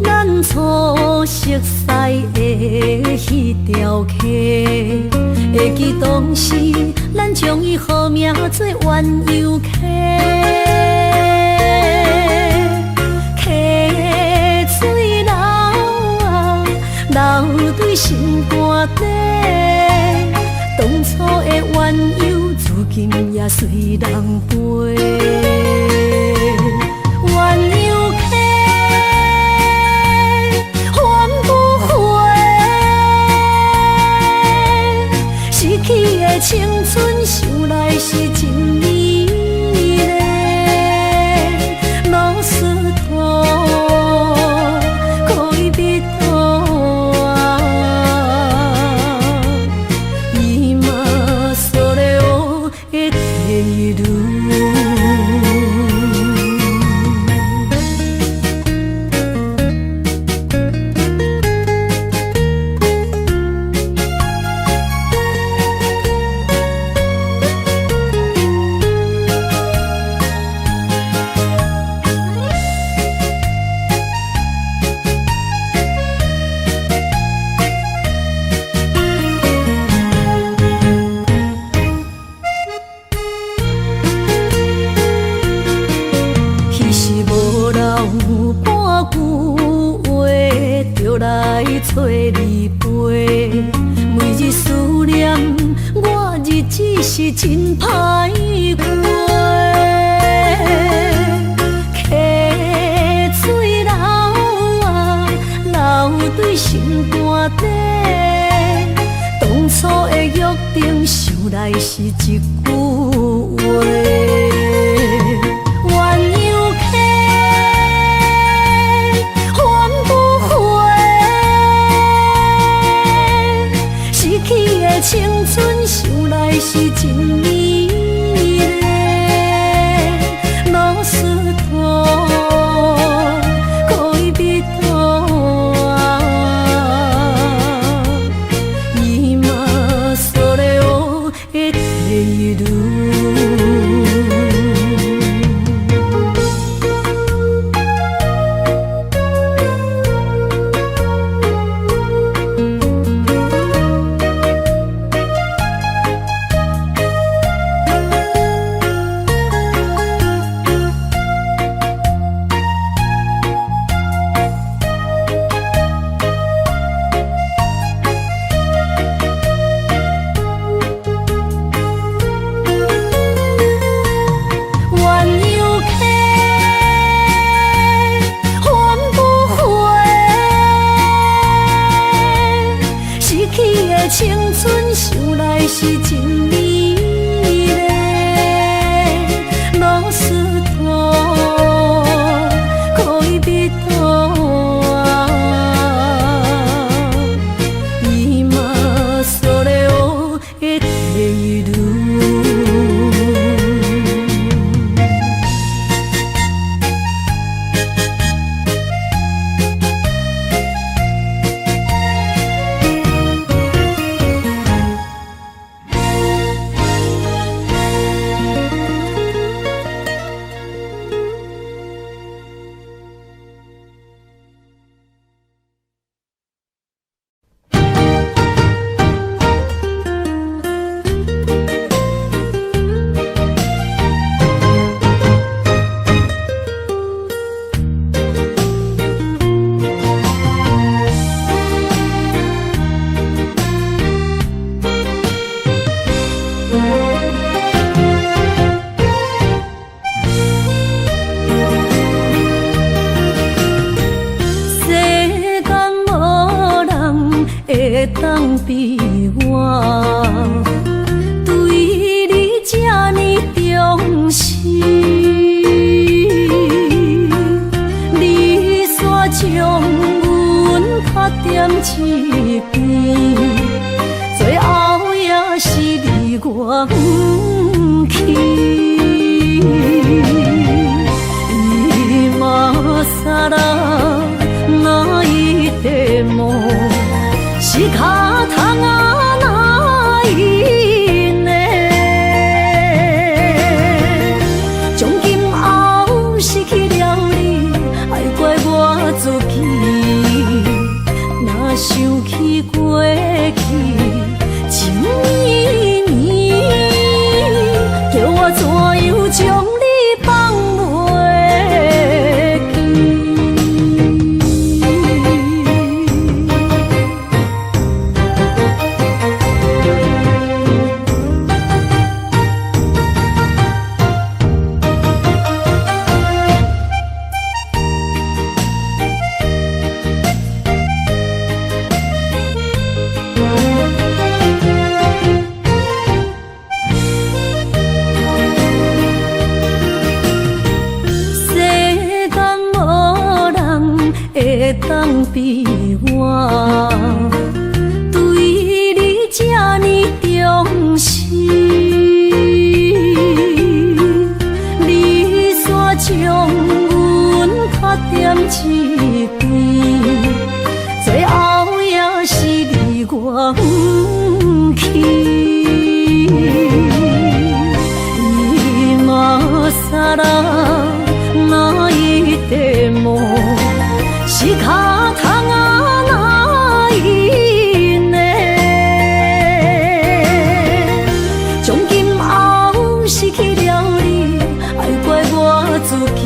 咱初熟似的彼條溪，會記當時咱將伊號名做鴛鴦溪。溪水流啊，流對心肝底，當初的鴛鴦，如今也隨人飛。鴛鴦溪，還不回，失去的青春，想來是真美麗。ロスト戀人啊，今それを得ている。彼時無留半句話，就來揣你飛。每日思念，我日子是真歹過。溪水流啊，流對心肝底，當初的約定，想來是一句話。鴛鴦溪，還不回，失去的青春，想來是真美麗。ロスト戀人啊，今それを得ている。鴛鴦溪，還不回，失去的青春，想來是真美麗。ロスト戀人啊，今それを得ている。世間無人會當比我，對你這呢重視。你煞將阮拍踮一邊，最後也是離我遠去。今更泣いても仕方がないね。從今後失去了你，愛怪我自起過去情綿綿，叫我怎樣將你放袂記？世間無人會當比我，對你這呢重視。你煞將阮卡踮一邊，最後也是離我遠去。今更泣いても仕方がないね。從今後失去了你，愛怪我自己。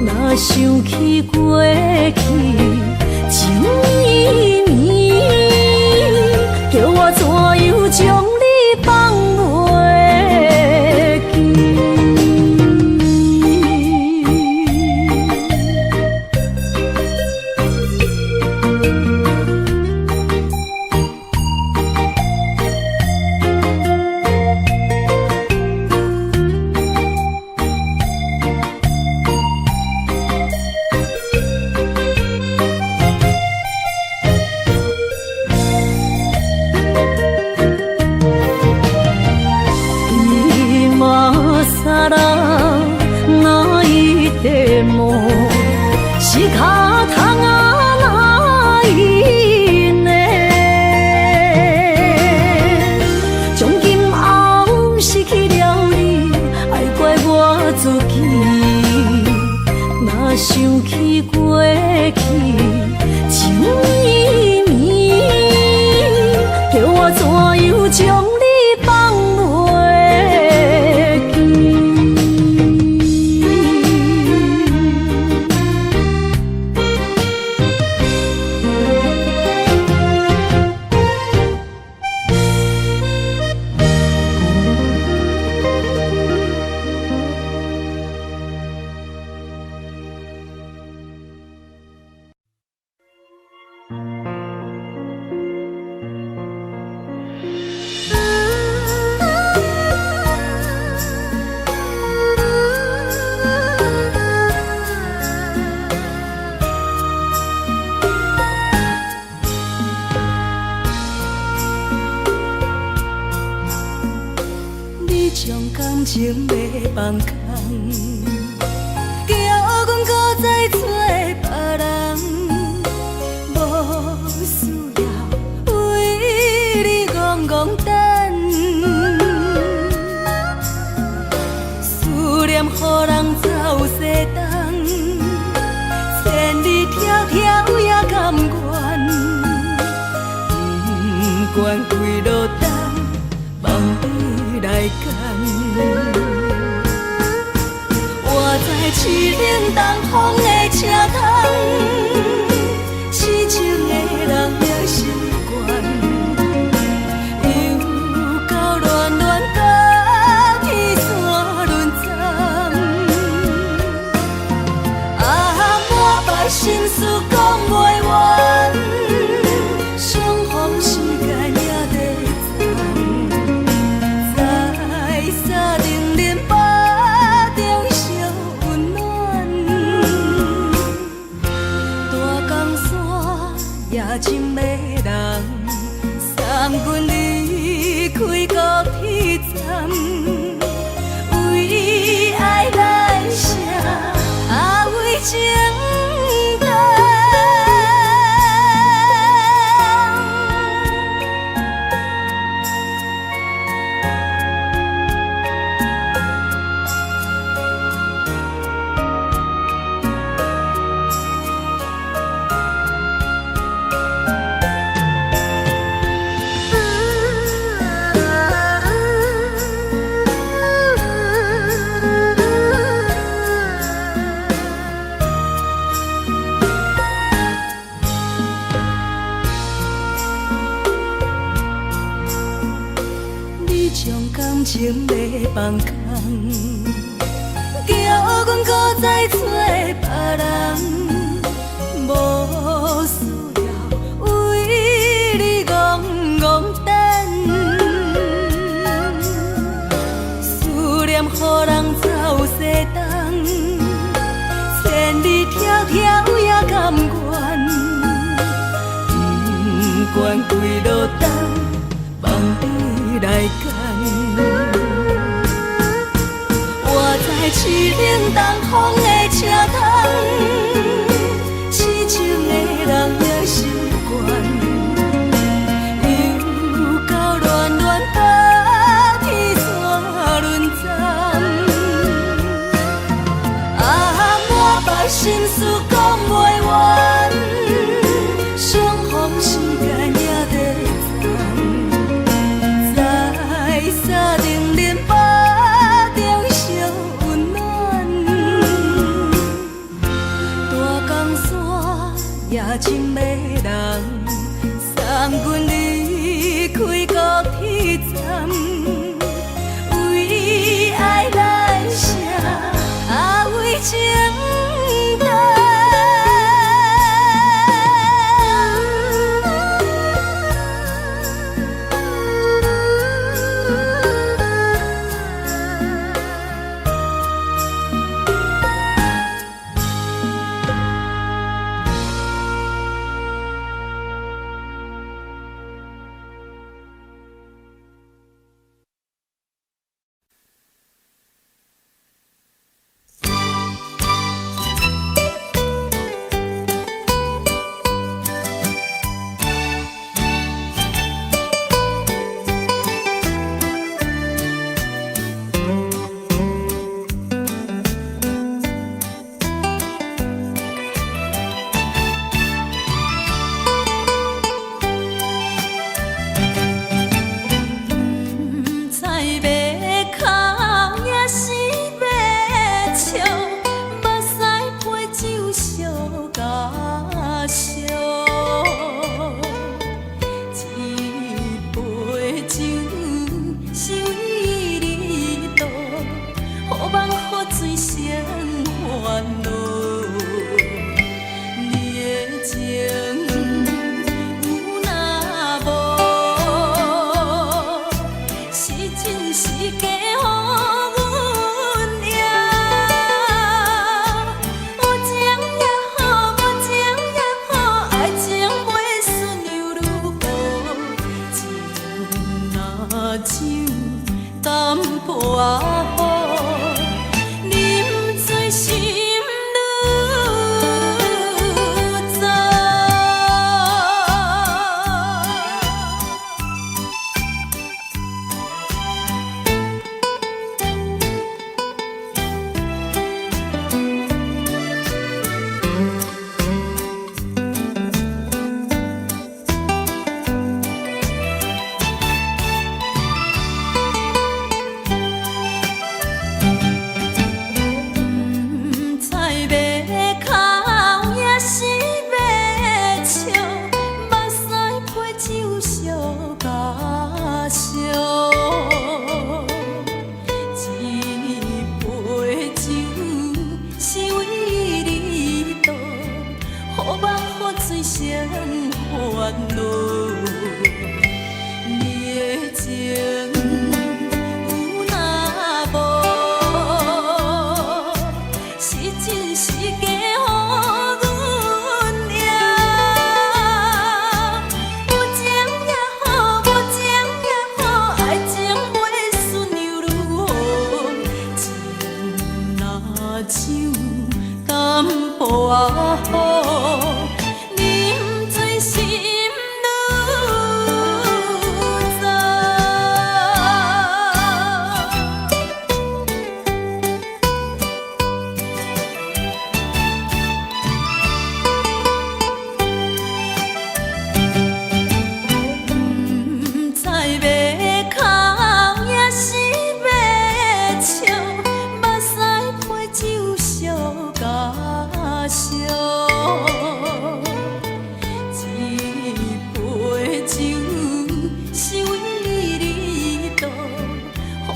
若想起過去情綿綿，叫我怎樣將你放袂記？今更泣いても仕方がないね。從今後失去了你，愛怪我自己。若想起過去情綿綿，叫我怎樣將你放袂記？你將感情欲放空，叫阮閣再找別人，無需要為你戇戇等，思念予人走西東，千里迢迢也甘願，不管幾落冬，放你來揀。我知凄冷東風的車窗，痴情的人欲習慣，又到暖暖甲天山轮转。啊，满腹心事講袂完，相逢時間也短暫，在三重恁腹中相溫暖。大江山也真迷人，送阮離開高鐵站，為愛來寫，啊為情等。情欲放空，叫阮阁再揣别人，无需要为你戆戆等，思念予人走西东，千里迢迢也甘愿，不管几落冬，放你来拣。我知凄冷东风的车窗，痴情的人也习惯，又到恋恋白天线轮转。啊，满腹心事讲袂完，相逢时间也短暂，在三重林腹中相温暖。大江山也真迷人，送阮离开高铁站，为爱来写，啊为情等。毋知欲哭抑是欲笑，目屎陪酒相加烧。一杯酒是为你倒，予梦予醉成烦恼。你的情有若无，是真是假，予阮赢。有情也好，无情也好，爱情袂输又如何？情若酒淡薄仔好，饮醉心愈燥。毋知欲哭抑是欲笑，目屎陪酒相加烧。一杯酒是为你倒，予梦予醉成烦恼。你的情有若无，是真是假，予阮赢。有情也好，无情也好，爱情袂输又如何？情若酒淡薄仔好，饮醉心愈燥。毋知欲哭抑是欲笑，目屎陪酒相加烧。一杯酒是为你倒，予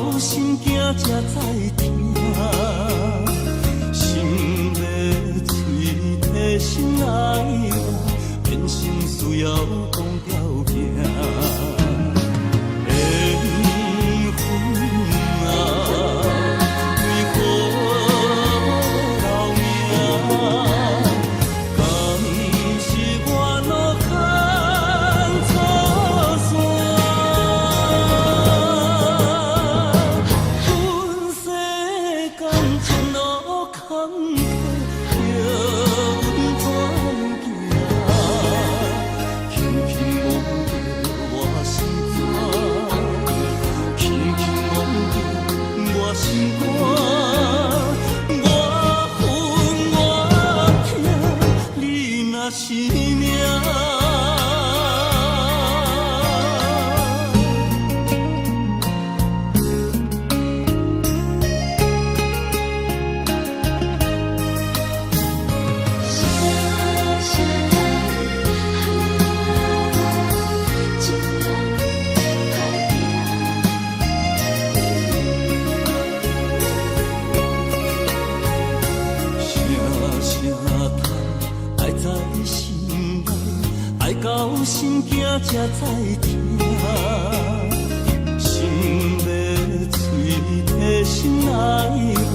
到心惊才知疼。心欲喙提心爱我，变心需要讲条件。缘分啊，为何留名？敢是我路牵错线？阮世间情路坎坷，叫阮怎行？轻轻摸著我心肝，轻轻摸著我心肝，我恨我疼，你若是命。声声叹，情人歹拼。声声叹，爱在心内，爱到心惊才知疼。心欲喙提心爱我，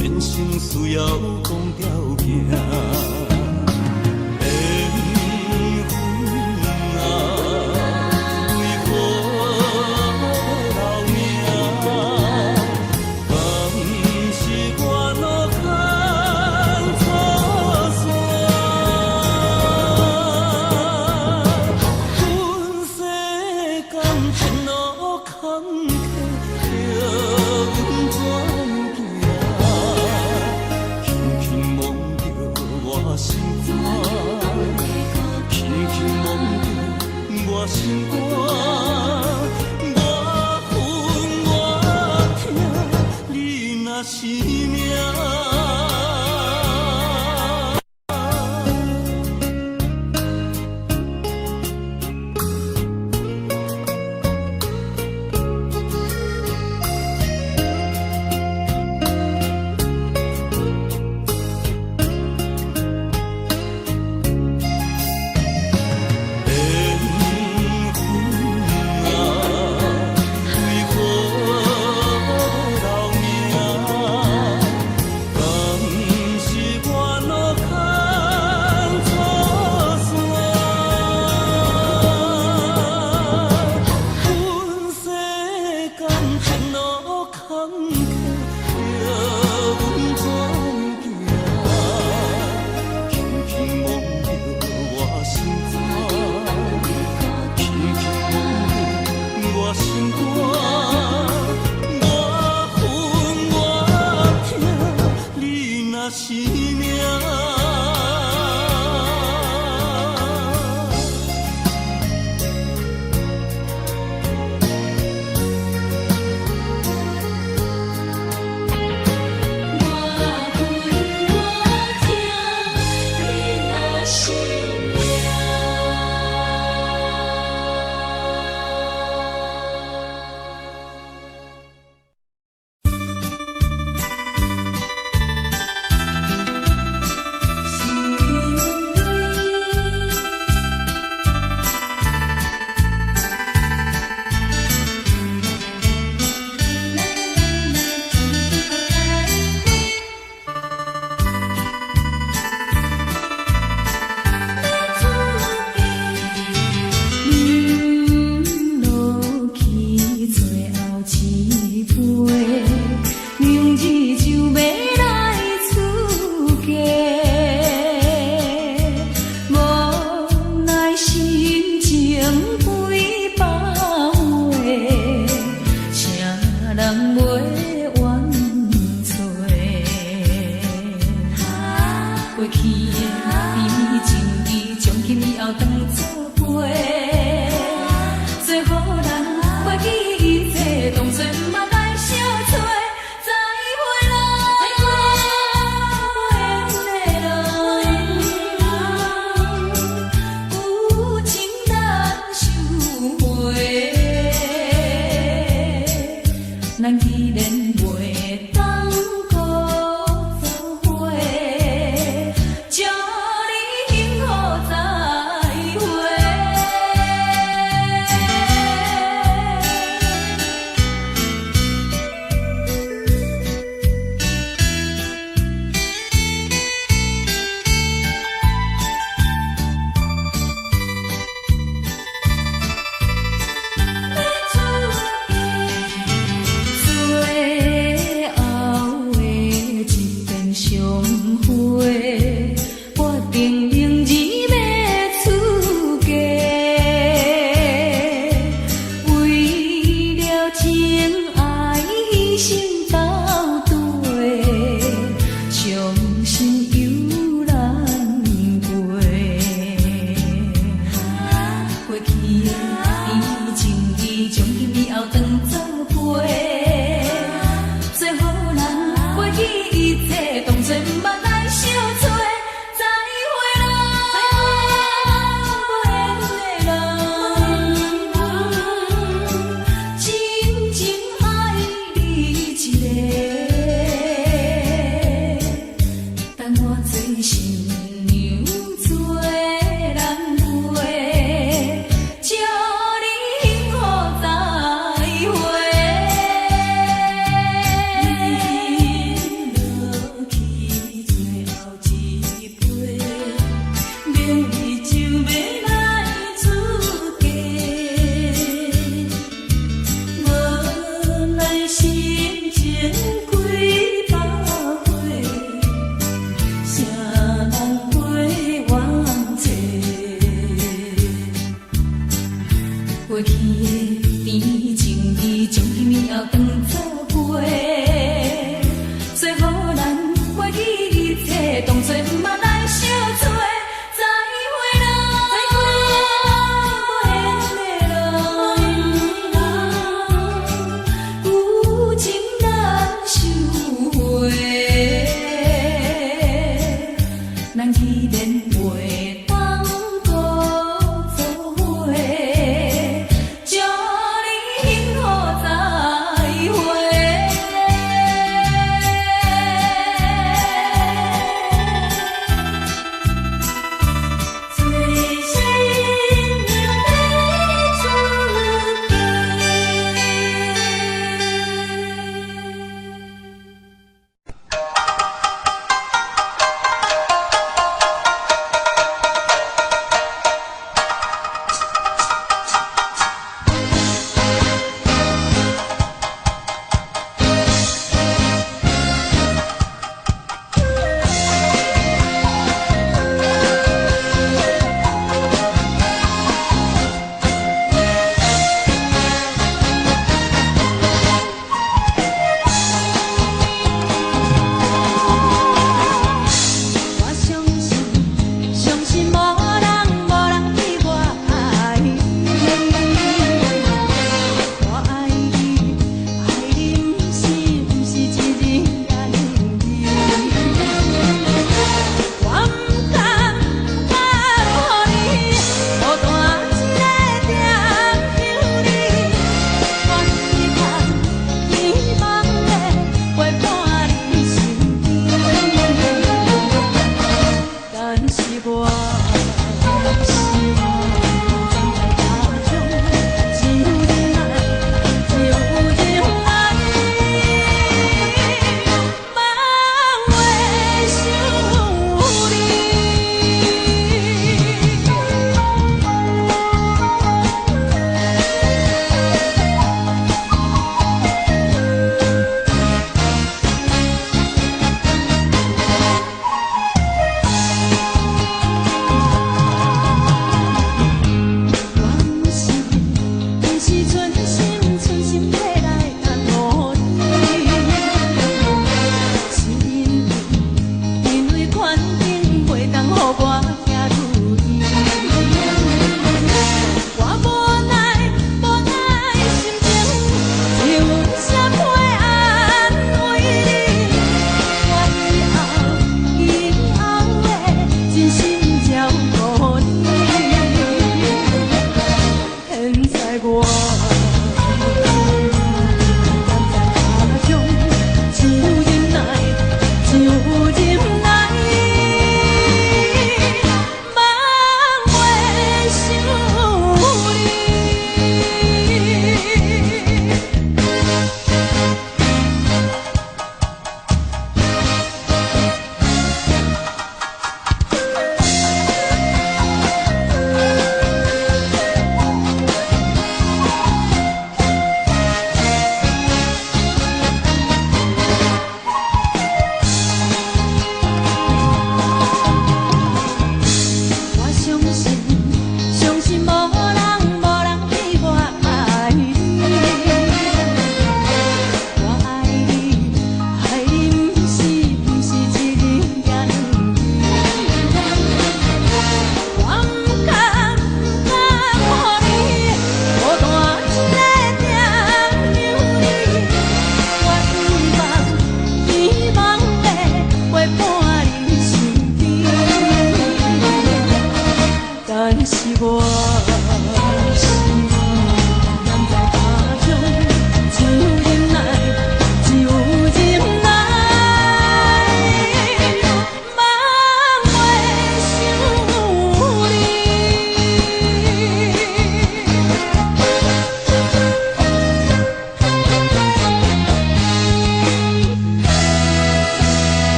人生需要讲条件。缘分啊，为何留名？敢是我路牵错线？阮世间情路坎坷，叫阮怎行？轻轻摸著我心肝，轻轻摸著我心肝，我恨我疼，你若是命。缘分啊，为何留名？敢是我路牵错线？阮世间情路坎坷，叫阮怎行？轻轻摸著我心肝，轻轻摸著我心肝，我恨我疼，你若是命。我恨我疼，你若是命。然袂當閣做伙，祝你幸福再會。欲出去，最後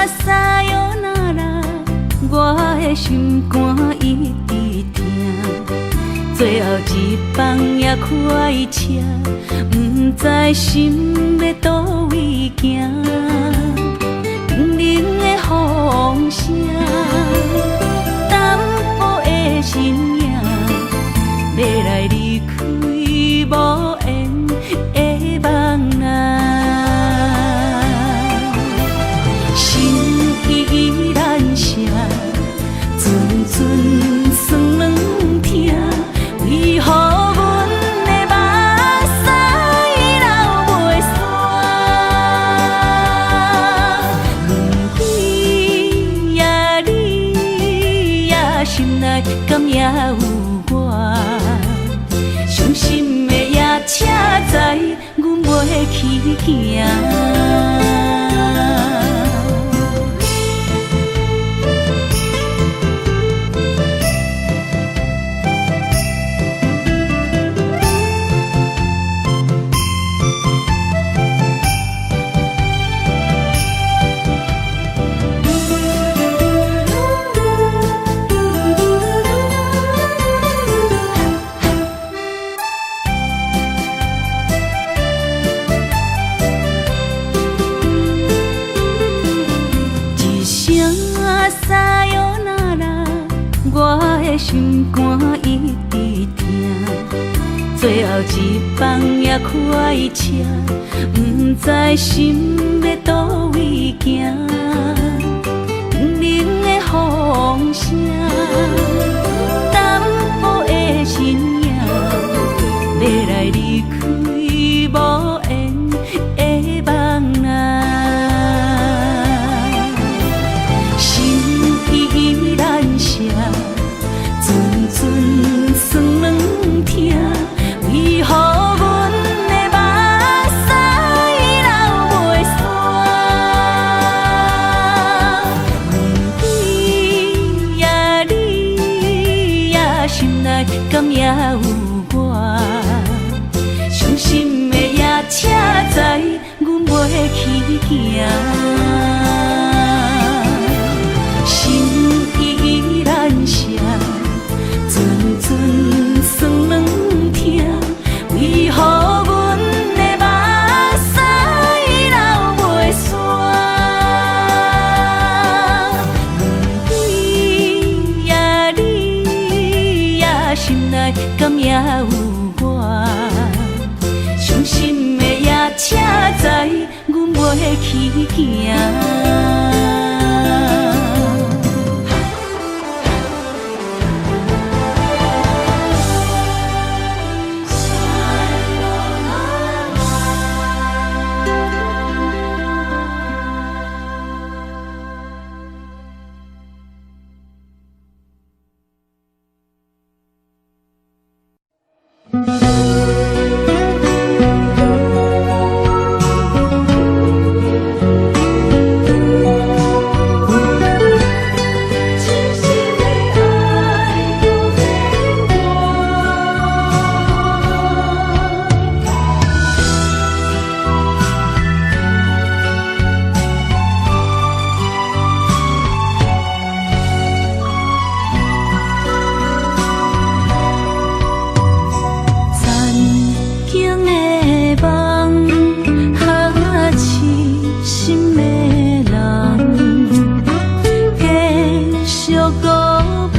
さよなら，我的心肝一直疼。最後一班也開車，毋知心欲佗位行。冰冷的風聲，淡薄的身影，欲來離開無緣的夢啊。心依難捨，陣陣酸軟疼，為何阮的目屎流袂煞？問你呀你呀，心內敢猶有我？傷心的夜車載，阮袂去行。一聲さよなら，我的心肝一直疼。最後一班也開車，毋知心欲佗位行。冰冷的風聲，淡薄的身影，欲來離開無緣的夢啊。心依難捨，陣陣酸軟疼，為何阮的目屎流袂煞？問你呀你呀，心內敢猶有我？傷心的夜車載，阮袂去行。心依難捨，陣陣酸軟疼，為何阮的目屎流袂煞？問你呀你呀，心內敢猶有我？傷心的夜車載，阮袂去行。痴心的愛不變卦。残景的夢，哈痴心的人，繼續孤夢，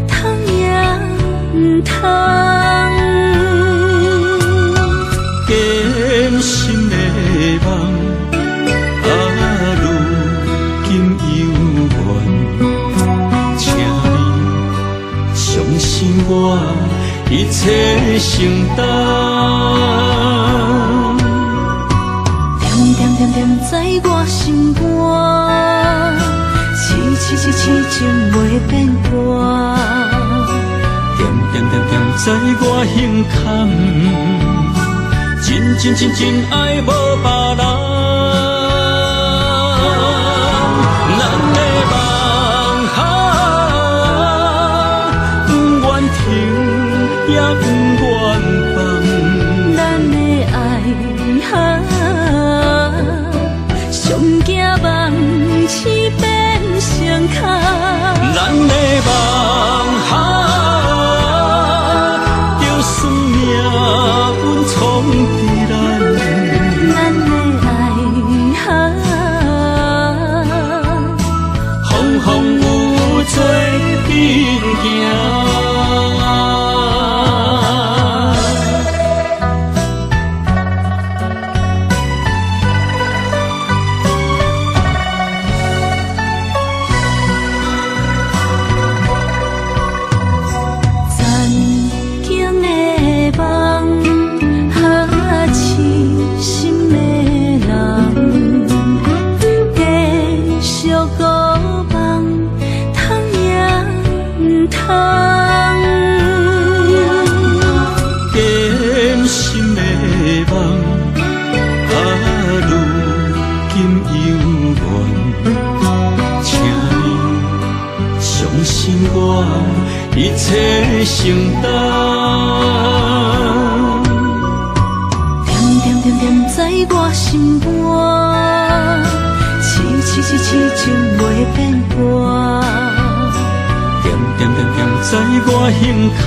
通也毋通。堅心的夢，啊，如今猶原，請你相信我，一切承擔。恬恬恬恬在我心肝，痴痴痴痴情袂變卦。恬恬恬恬在我胸坎，真真真真愛無別人。咱的夢啊，不願停也不願放。咱的愛啊，上驚夢一一切承擔。恬恬恬恬在我心肝，痴痴痴痴情袂變卦。恬恬恬恬在我心坎，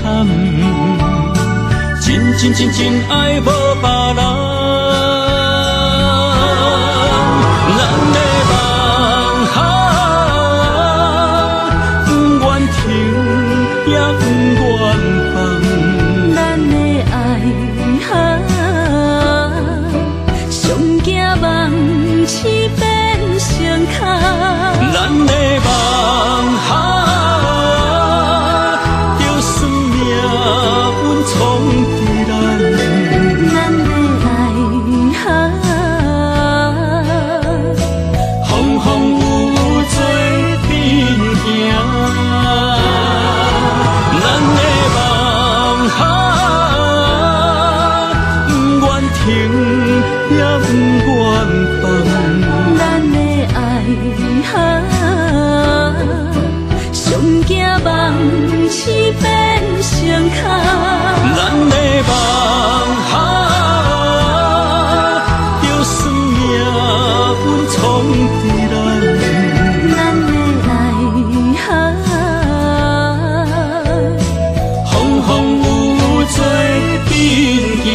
真真真真愛無別人。咱的夢啊，不願停也不願放。咱的愛啊，上驚夢醒變成空。咱的夢啊，就算命運創佇咱。咱的愛啊，風風雨雨做陣行。咱的夢啊，不願停也不願放。咱的愛啊，上驚夢醒變成空。咱的夢啊，就算命運創佇咱。咱的愛啊，風風雨雨做陣行。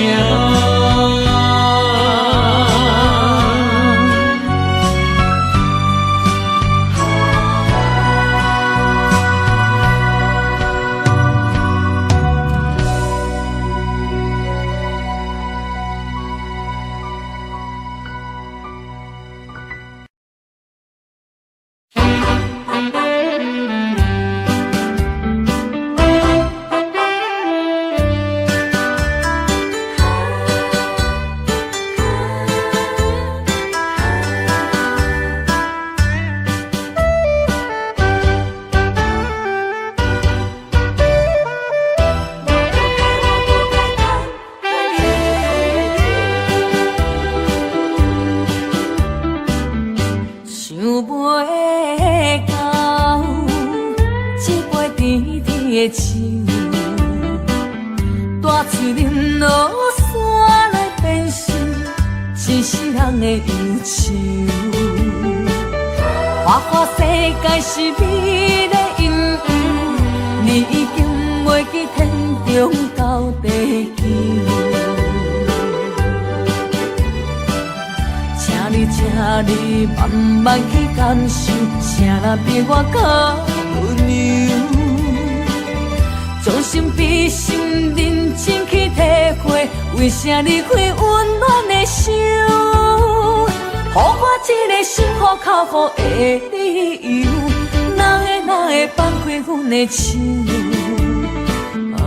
想袂到，這杯甜甜的酒，大喙啉落煞來變成一世人的憂愁。花花世界是美麗陰影，你已經袂記天長到地久。請你，請你慢慢去感受，啥人比我較溫柔？將心比心，認真去體會，為啥離開溫暖的手？予我這個心予哭予的理由，哪會哪會放開阮的手？啊，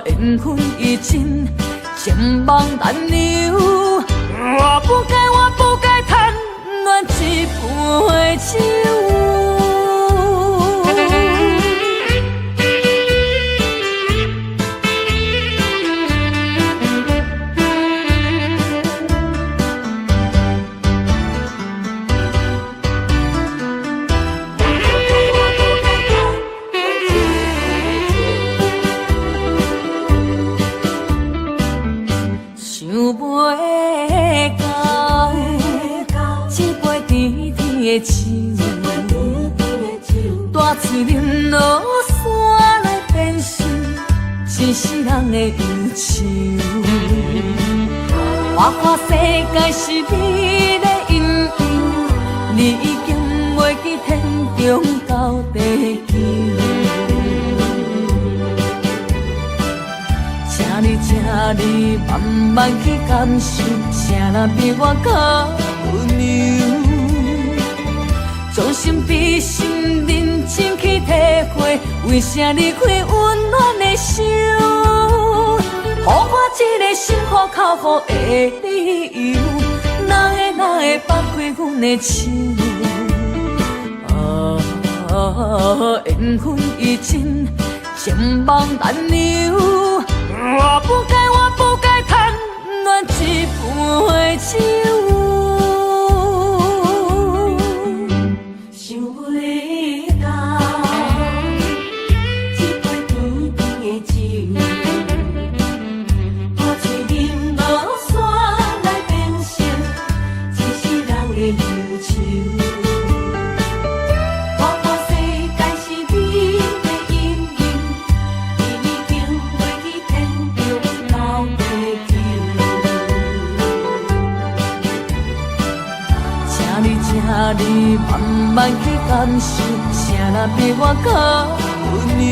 緣分已盡，情網難留。我不該，我不該貪戀這杯酒。想袂到，這杯甜甜的酒，大喙啉落煞來變成一世人的憂愁。花花世界是美麗陰影，你已經袂記天長到地久。請你，請你慢慢去感受，啥人比我較溫柔？將心比心，認真去體會，為啥離開溫暖的手？予我這個心予哭予的理由，哪會哪會放開阮的手？啊，緣分已盡，情網難留。我不該，我不該貪戀這杯酒。想袂到，你，請你慢慢去感受，啥人比我較溫柔。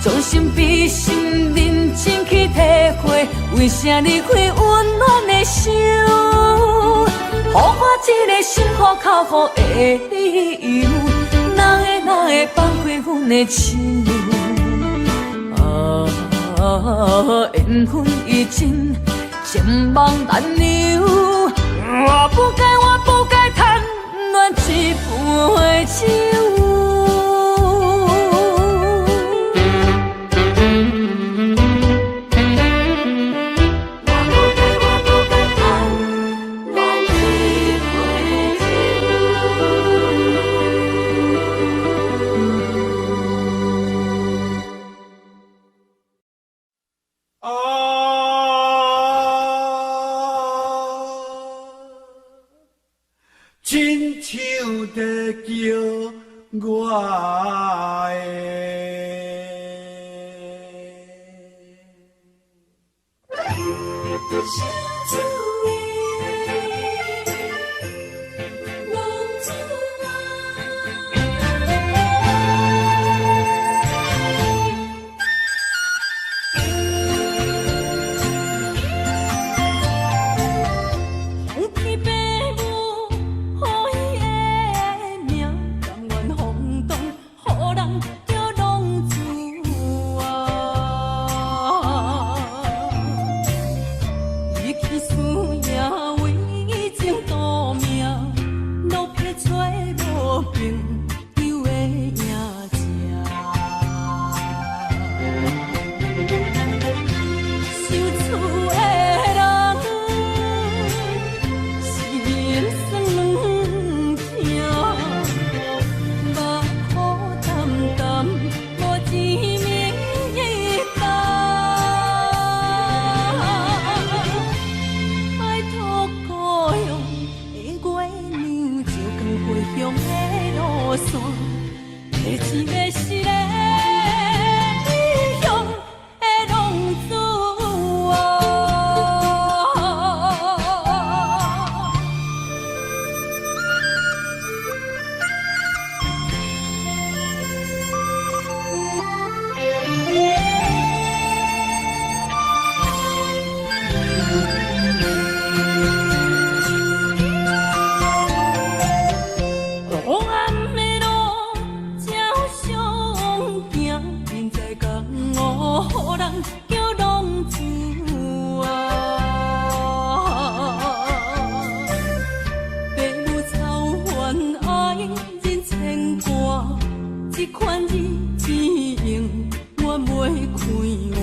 將心比心，認真去體會，為啥離開溫暖的手？予我這个心苦口苦的理由，哪會哪會放開阮的手？啊，緣分已盡，情網難留。我不該，我不該貪戀一杯酒。我不該，我不該貪戀一杯酒。啊，親像在叫我的。想厝的浪子啊。想起爸母予伊的名，甘願放蕩，予人叫浪子啊。伊去思赢为情赌命，落魄找无朋友的影子。想厝的人，心酸软疼，目苦澹澹，無一暝冬。拜託故鄉的月娘，照光回鄉的路線，提一个失的異鄉的浪子啊。黑暗的路才相行，人在江湖，予人叫浪子啊。爸母操煩愛人牽掛，這款日子永遠袂快活。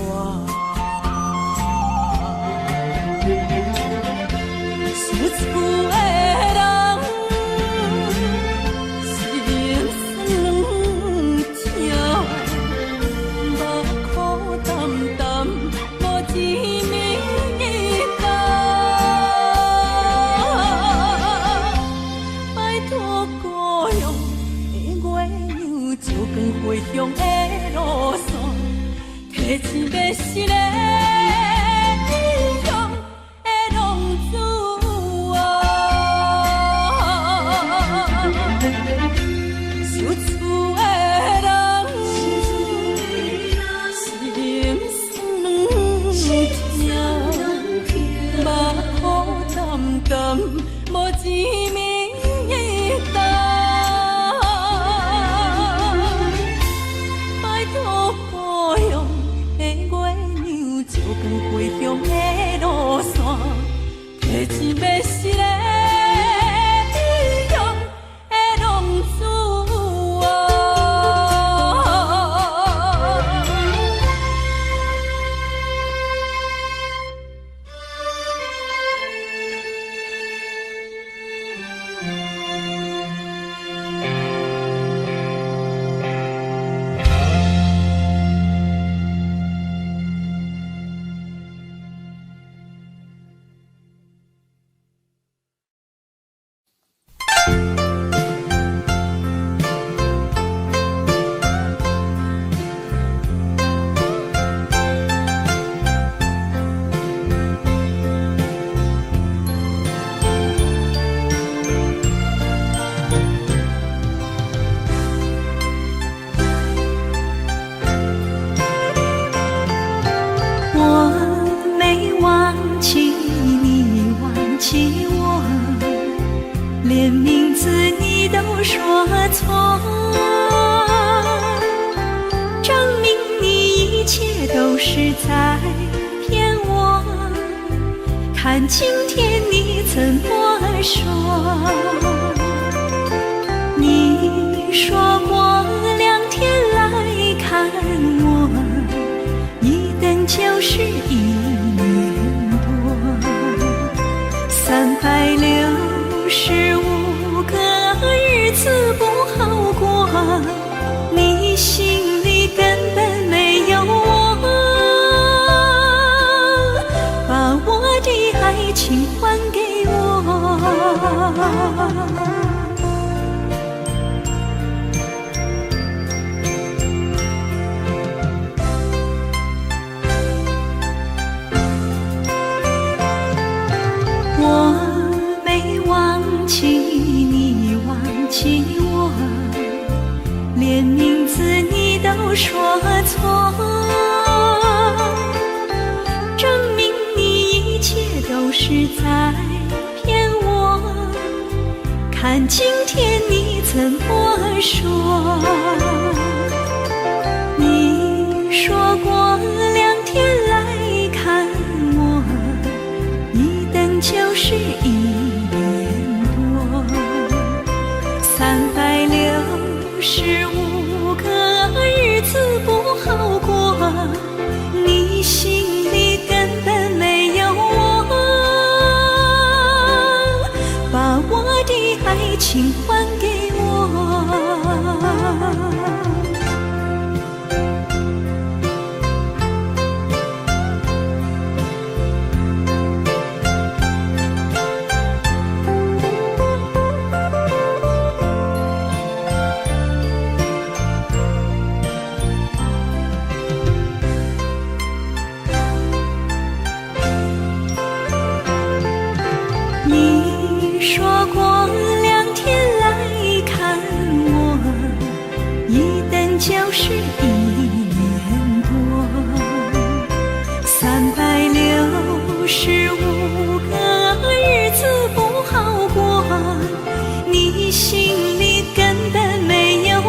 想厝的人，心酸軟疼，目苦澹澹，無一暝冬。拜託故鄉的月娘，照光回鄉的路線，提一个失的異鄉的浪子啊。想厝的人，心酸軟疼，目苦澹澹，無一暝冬。拜託故鄉的月娘，照光回鄉的路線，提一个失的異鄉的浪子啊。連名字你都說錯，證明你一切都是在騙我。看今天你怎麼說？你說過兩天來看我，一等就是一年多，365個日子不好過，你心裡根本沒有我，把我的愛情還給我。我沒忘記你，忘記我，連名字你都說錯，證明你一切都是在騙我。看今天你怎麼說？你說過兩天來看我，一等就是一年多，365個日子不好過，你心裡根本沒有我，把我的愛情還給我。你說過兩天來看我，一等就是一年多，365個日子不好過，你心裡根本沒有我，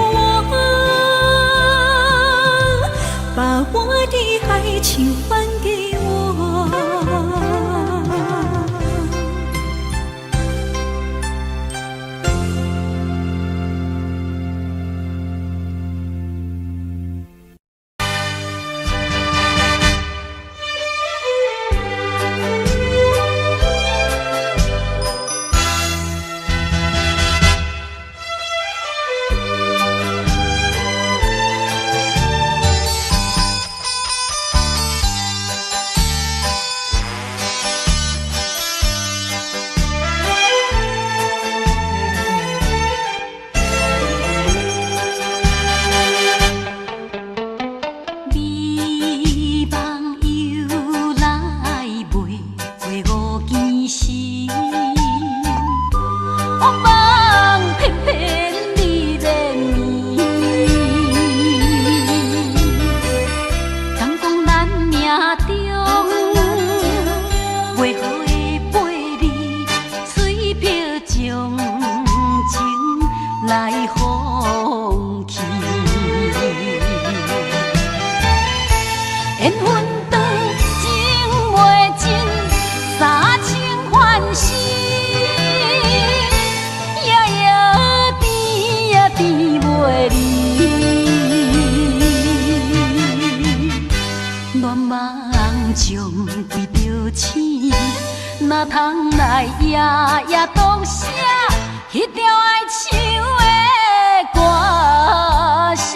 把我的愛情還給我。美夢由來袂過五更時，惡夢翩翩你連綿。敢講咱命中袂好的八字，催逼將情來放棄。緣分長，情袂盡，三生還世，夜夜甜呀甜袂離。亂夢中為著醒，哪通來夜夜當寫彼條愛唱的歌詞。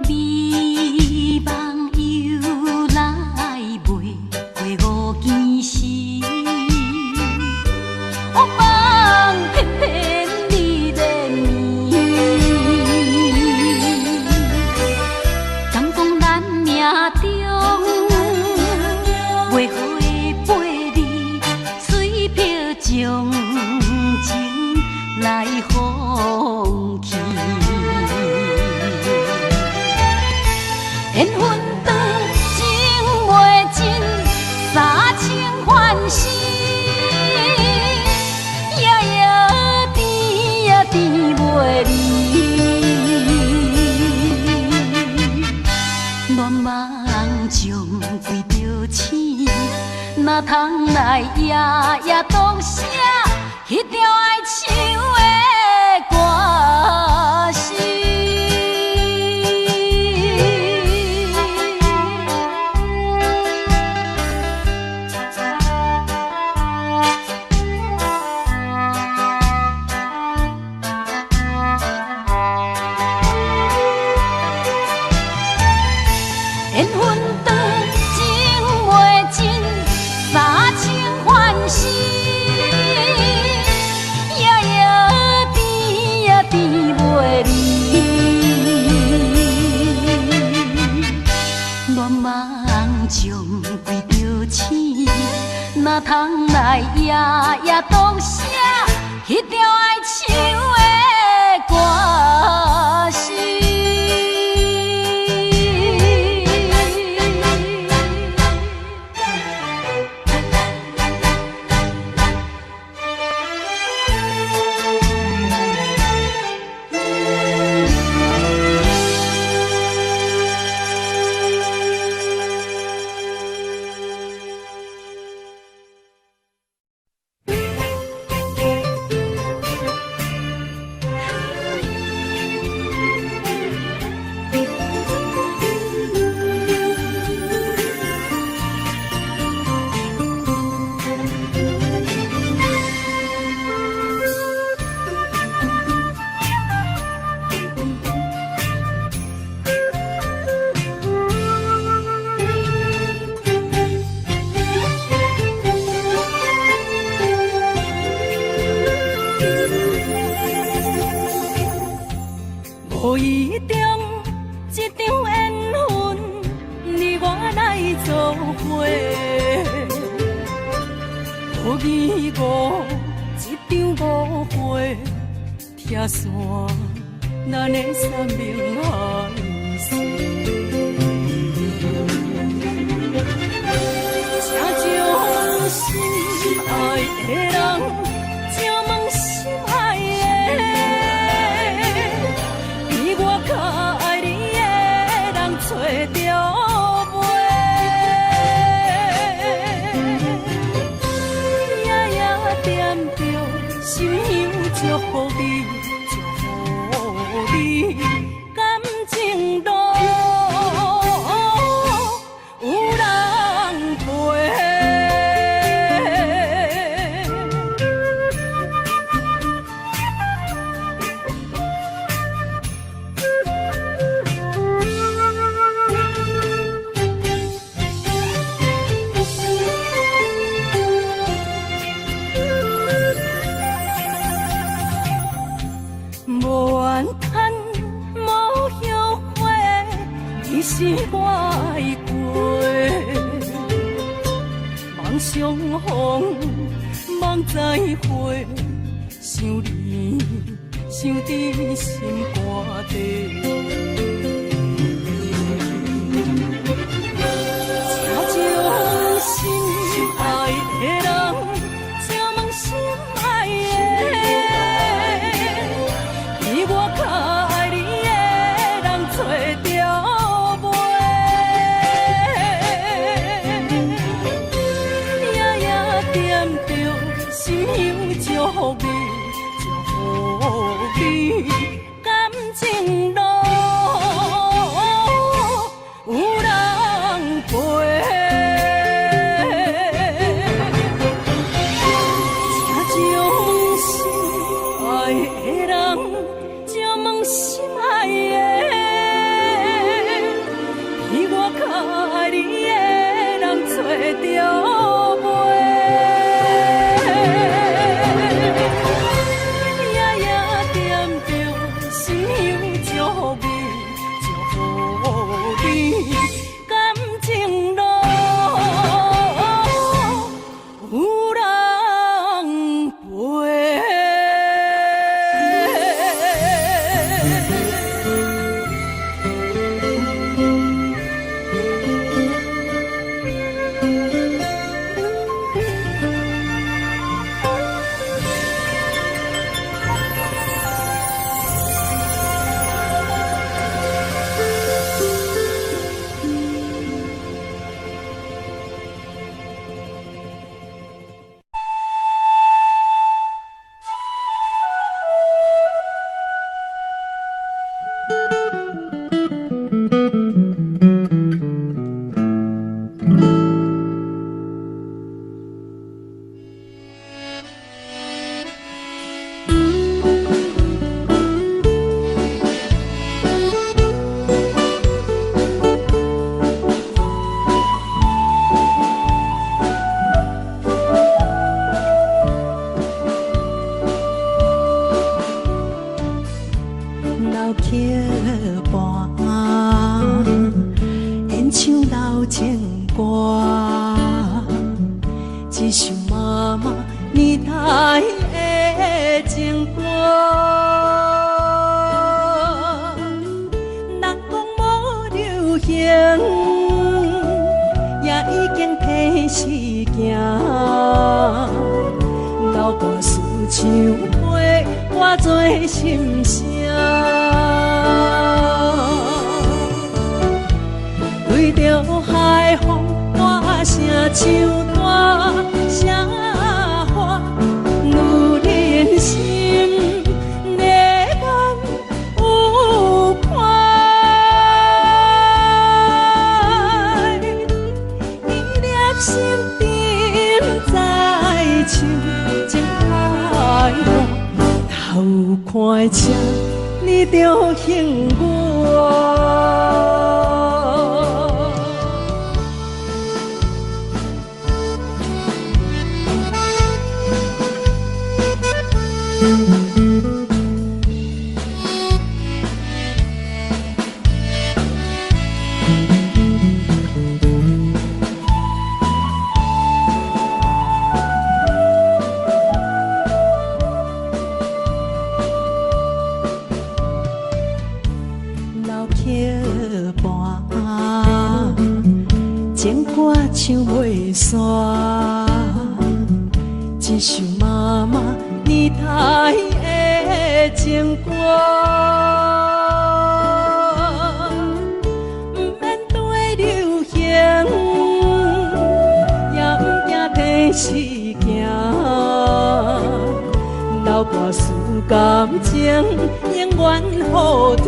美夢由來袂過五更時，惡夢翩翩你連綿。敢講咱命中袂好的八字，催逼哪通來夜夜獨寫彼條愛唱的歌詞？緣分長，情袂盡，三清歡喜。夜夜甜呀甜袂離，願望將規著醒，哪通來夜夜獨寫彼條愛唱的歌詞？無意中一場緣分，你我來做伙。無疑誤一場誤會，拆散咱的山盟海誓。請將心愛的人，請問心愛的，比我較愛你的人揣著袂？夜夜惦著心香祝福你，祝福你，感情路有人陪。無怨嘆，無後悔，你是我愛過。望相逢，望再會，想你，想佇心肝底。請將心愛的人，請問心愛的，比我較愛你的人揣著袂？夜夜惦著心香祝福你，祝福你，感情路有人陪。請將心愛的人，請問心愛的，比我較愛你的人揣著袂？代的情歌。人講無流行，也已經提時行。老歌詞唱陪我做心聲。對著海風大聲唱大聲喊，女人心的眼有看，伊粒心沉在深情海岸，頭看車你著還我。老曲伴，情歌唱袂煞，一首媽媽年代的情歌，毋免對流行，也毋驚提時行，老歌詞感情永遠好聽。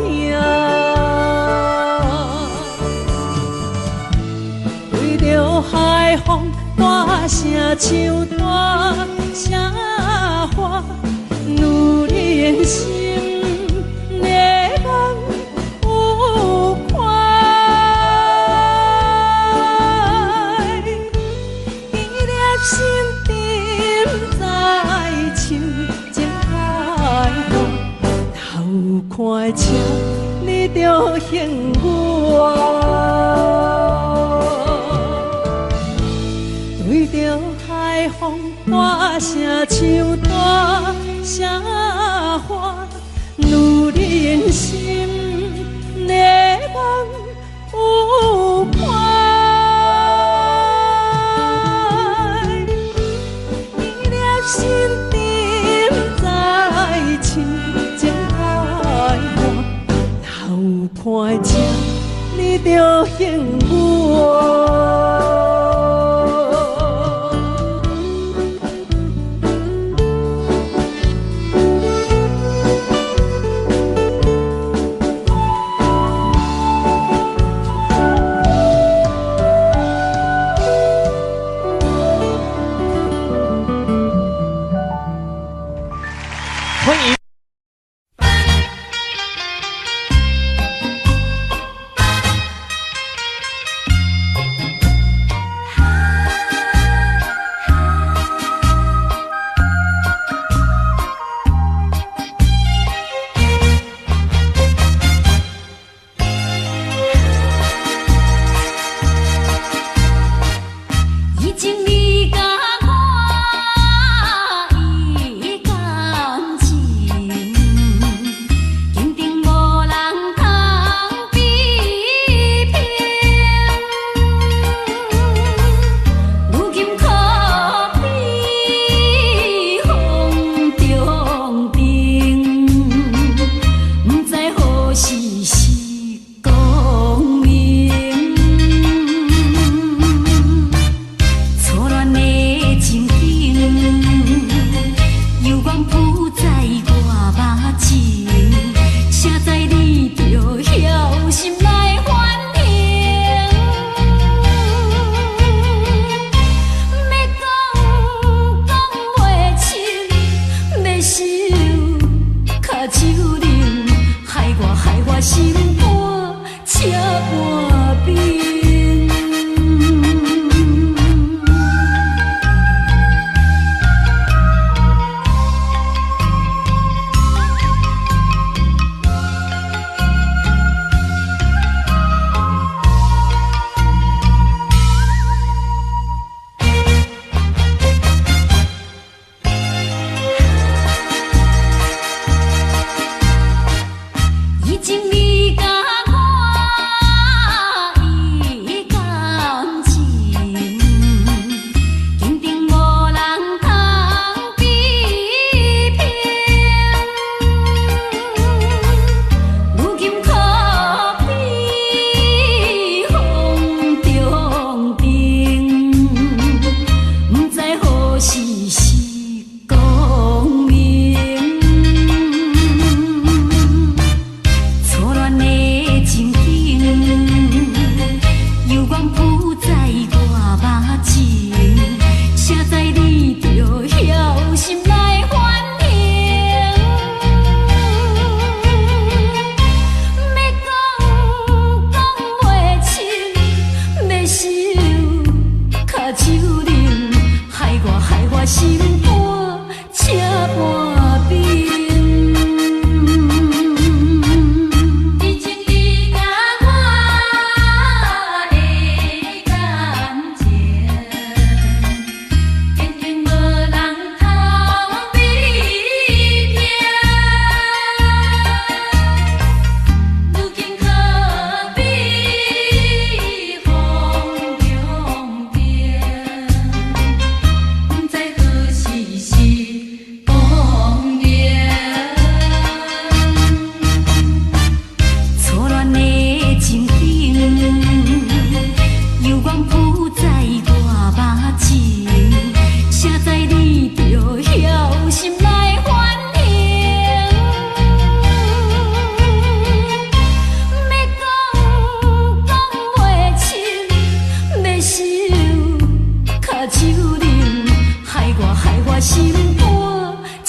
對著海風大聲唱大聲喊，女人心的眼有看，伊粒心沉在深情海岸，頭看車你著還我。對著海風大聲唱大聲喊，女人心的眼有看，伊粒心沉在深情海岸，頭看車你著還我。歡迎。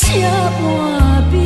這般冰。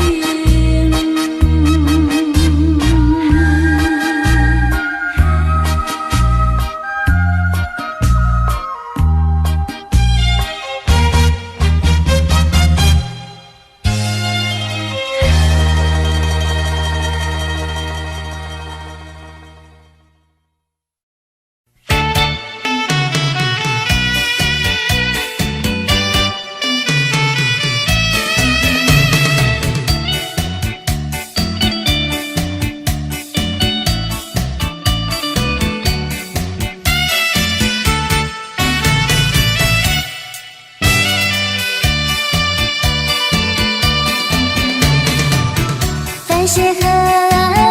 白雪河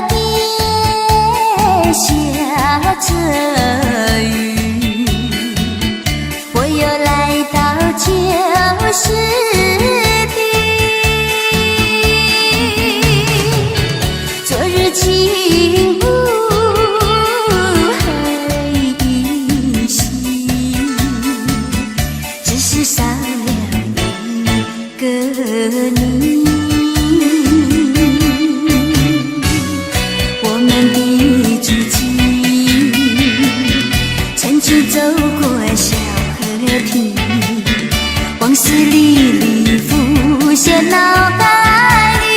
邊下着雨，我又來到舊時地。昨日情霧還依稀，只是少了一個你。我們的足跡，曾經走過小河堤，往事歷歷浮現腦海裡。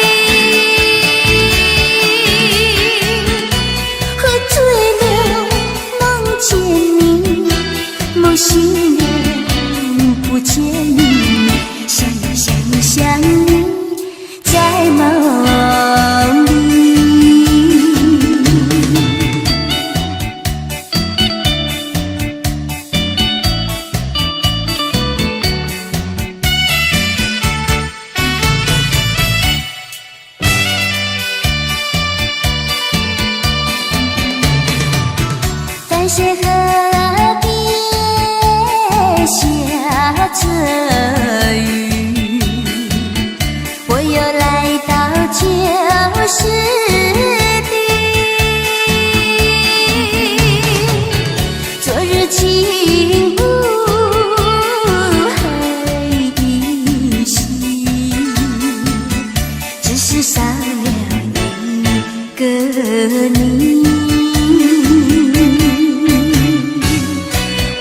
喝醉了夢見你，夢醒了不見你，想你想你想你，在夢裡。白雪河邊下着雨，我又來到舊時地。昨日情霧還依稀，只是少了一個你。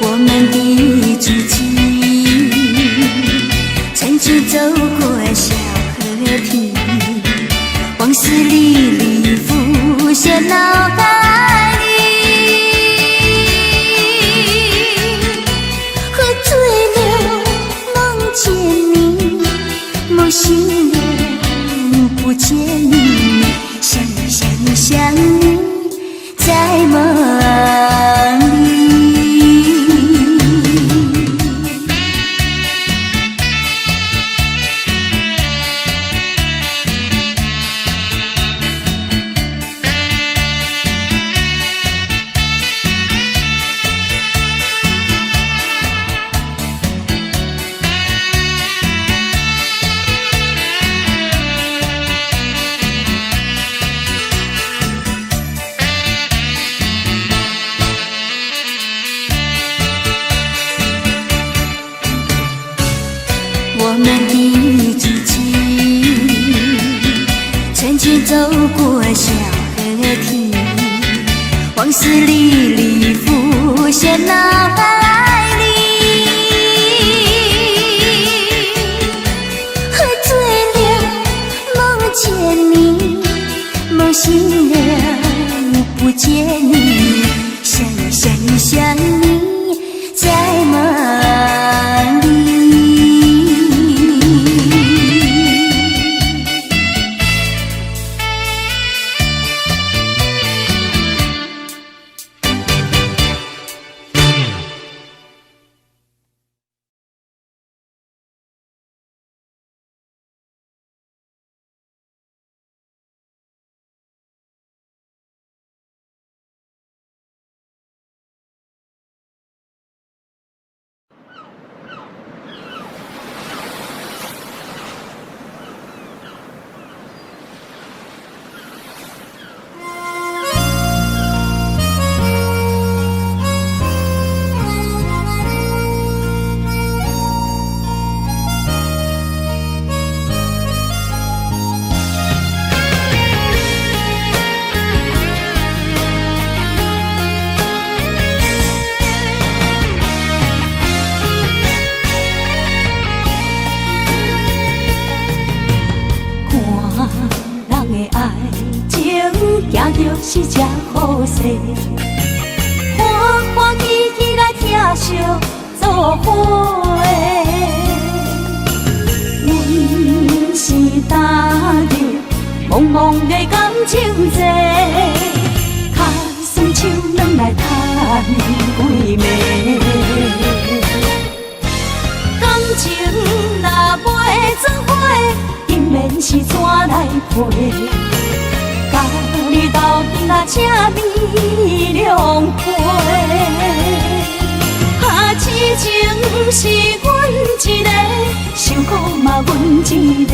我們的足跡，曾經走過小河堤，往事歷歷浮現腦海裡。喝醉了夢見你，夢醒了不見你，想你想你想你，在夢裡。我們的足跡，曾經走過小河堤，往事歷歷浮現腦海裡。喝醉了夢見你，夢醒了不見你，想你想你想你，在夢裡。就是這好勢，歡歡喜喜來疼惜做伙。阮是踏入茫茫的感情債，跤酸手軟來趁幾暝。感情若袂做伙，姻緣是怎來陪？共你鬥陣來請你兩批。啊，痴情是阮一个，受苦嘛阮一个。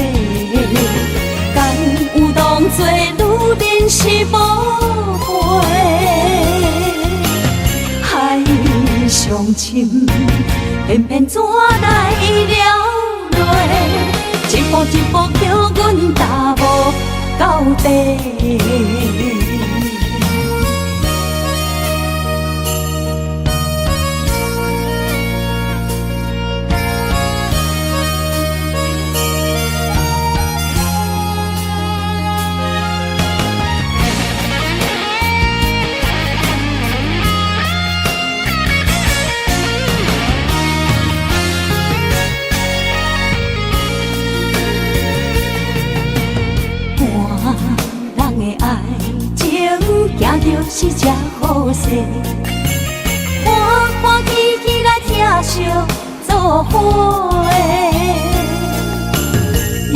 敢有當作女人是寶貝？海上深，偏偏怎來了落？一步一步叫阮踏無到底。半人的愛情，行著是這好勢，歡歡喜喜來疼惜做伙。阮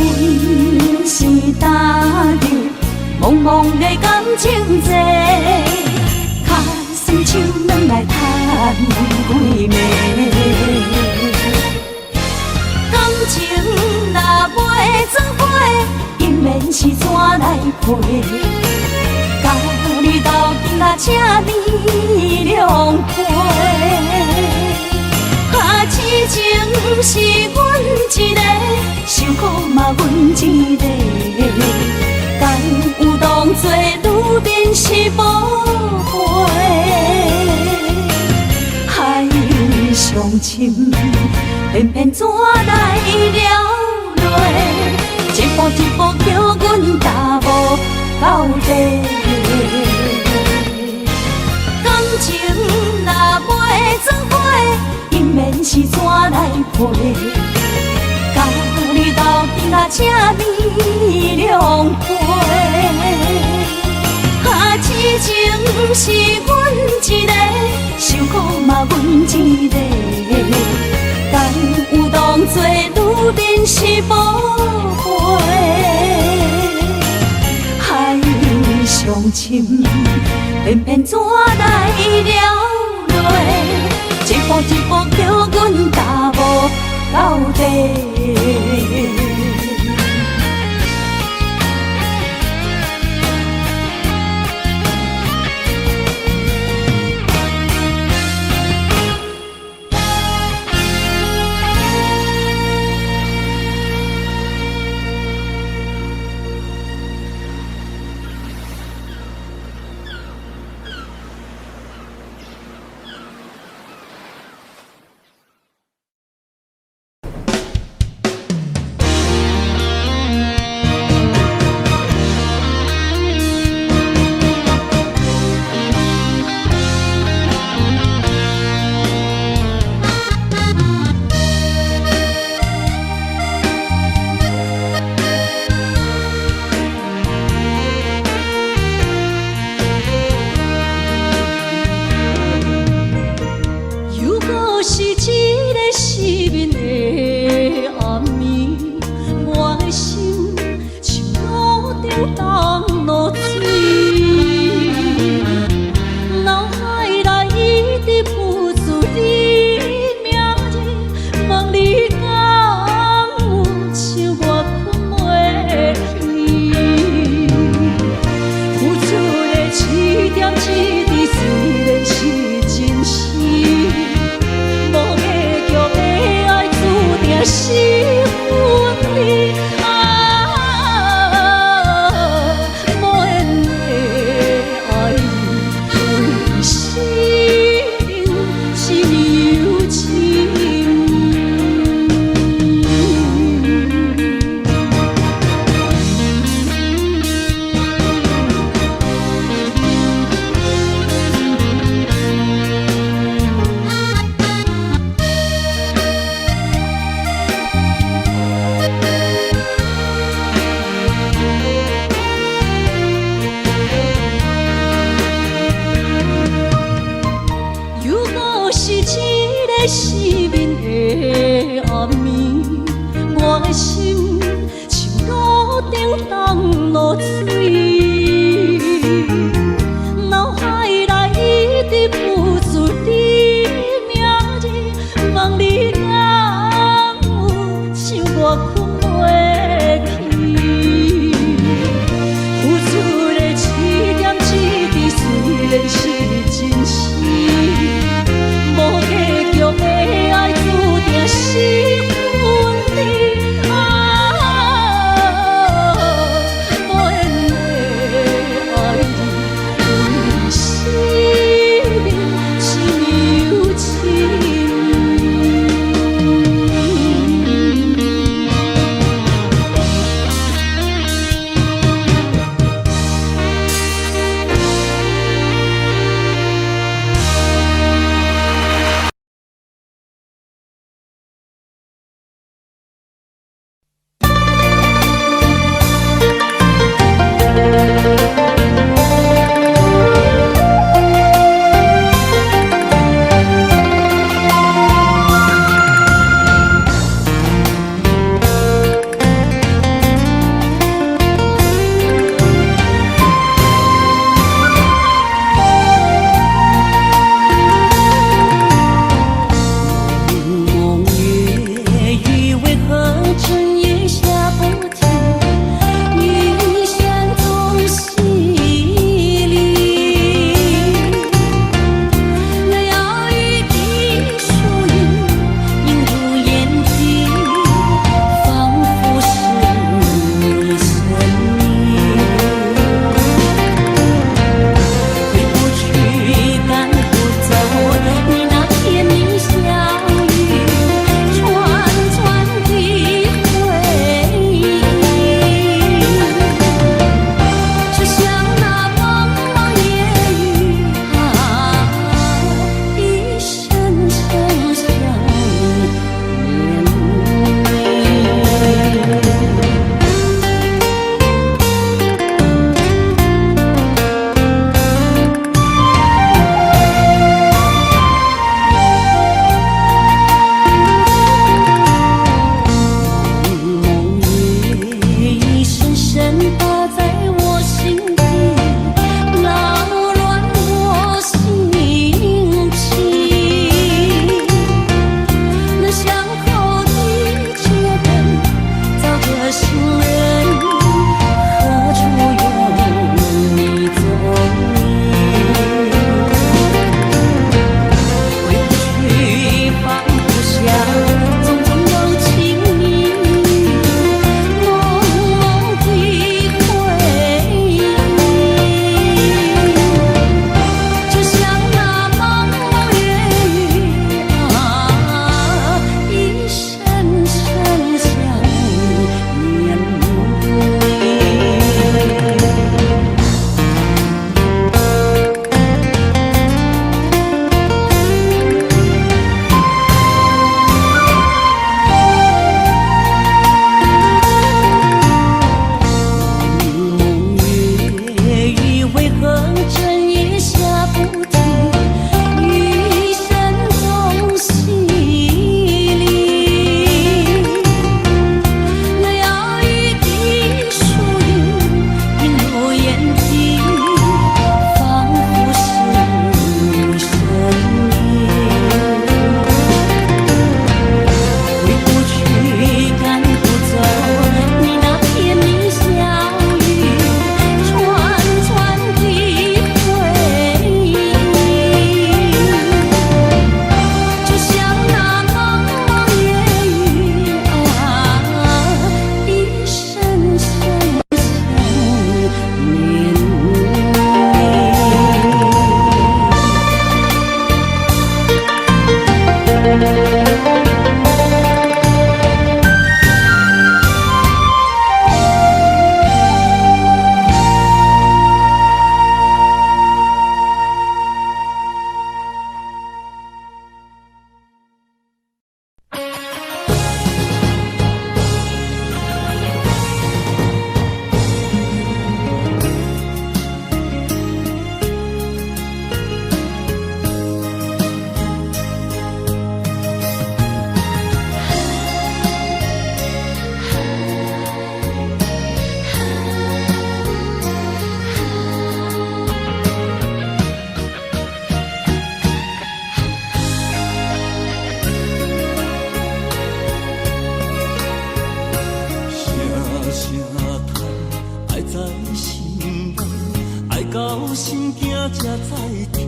是踏入茫茫的感情債，跤酸手軟來趁幾暝。感情若袂做伙，姻緣是怎來陪？共你鬥陣來請你兩批。啊，痴情是阮一个，受苦嘛阮一个。敢有當作女人是寶貝？海上深，偏偏怎來了落？一步一步叫阮踏無到底。感情若袂做伙，姻緣是怎來陪？共你鬥陣來請你兩批。啊，痴情是阮一个，受苦嘛阮一个。敢有當作女人是寶貝？海上深，偏偏怎來了落？一步一步叫阮踏無到底。當露水，腦海內一直浮出你名字，問你敢有想我睏袂去？付出的一點一滴雖然是真實，無結局的愛注定是分離。啊，無緣到心驚才知疼。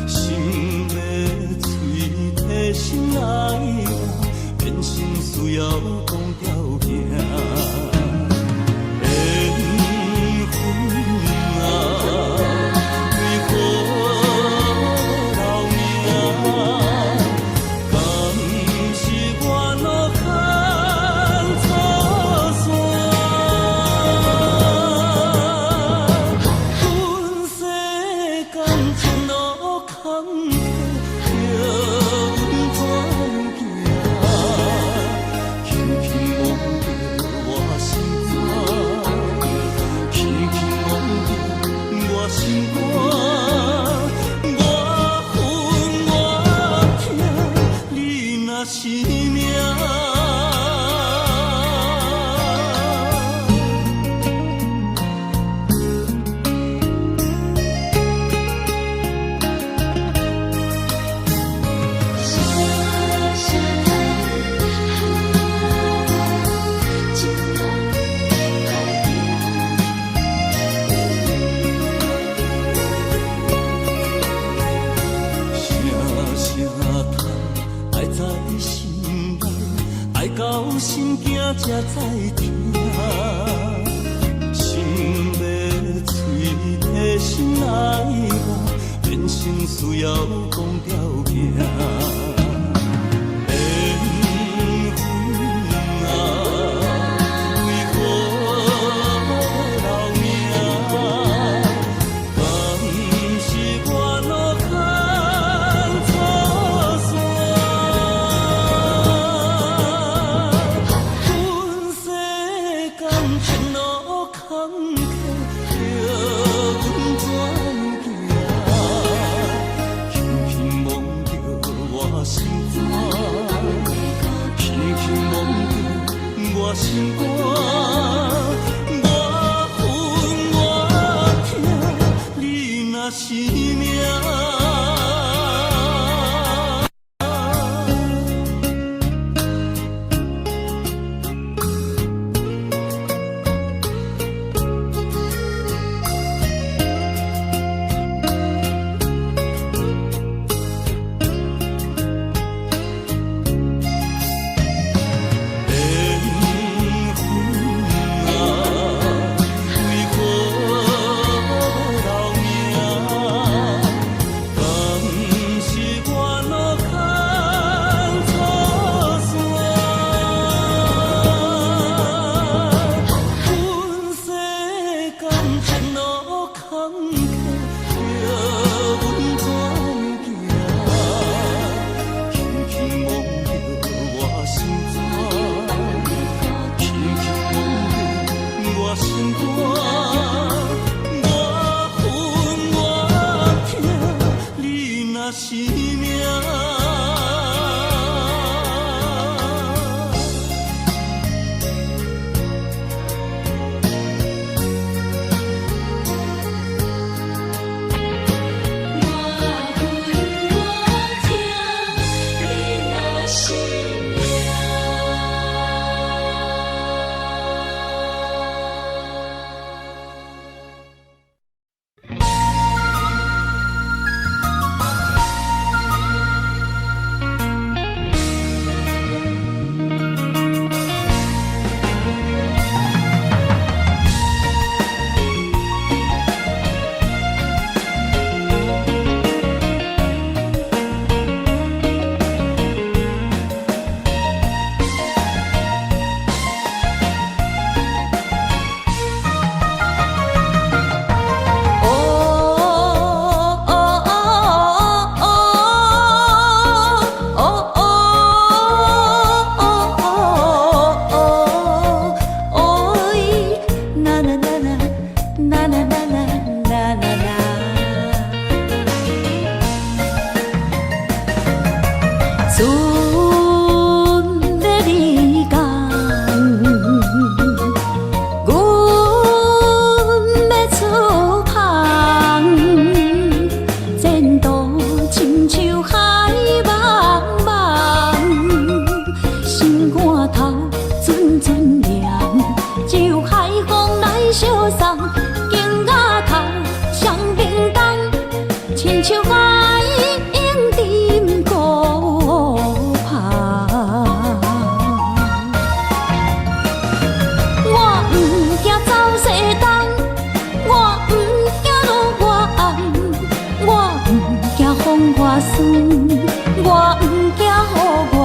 心欲喙提心愛我，變成需要講條件。緣分啊，為何留名？敢是我路牽錯線？阮世感情路坎坷，叫阮怎行？輕輕摸著我心肝，輕輕摸著我心肝，我恨我疼，你若是命。声声叹，情人歹行。声声叹，愛在心內，愛到心驚才知疼。心欲喙提心愛我，變成需要講條件。緣分啊，為何留名？敢是我路牽錯線？阮世感情路坎坷，叫阮怎行？輕輕摸著我心肝，輕輕摸著我心肝，我恨我疼，你若是命。緣分啊，為何留名？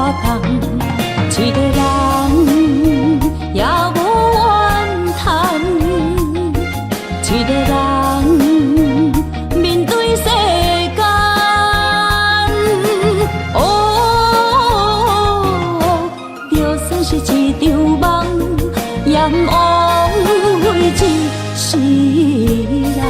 偌重，一个人也無怨嘆，一個人面對世間。哦，就算是一場夢，也毋枉費一世人。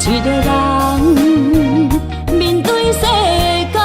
一個人面對世間，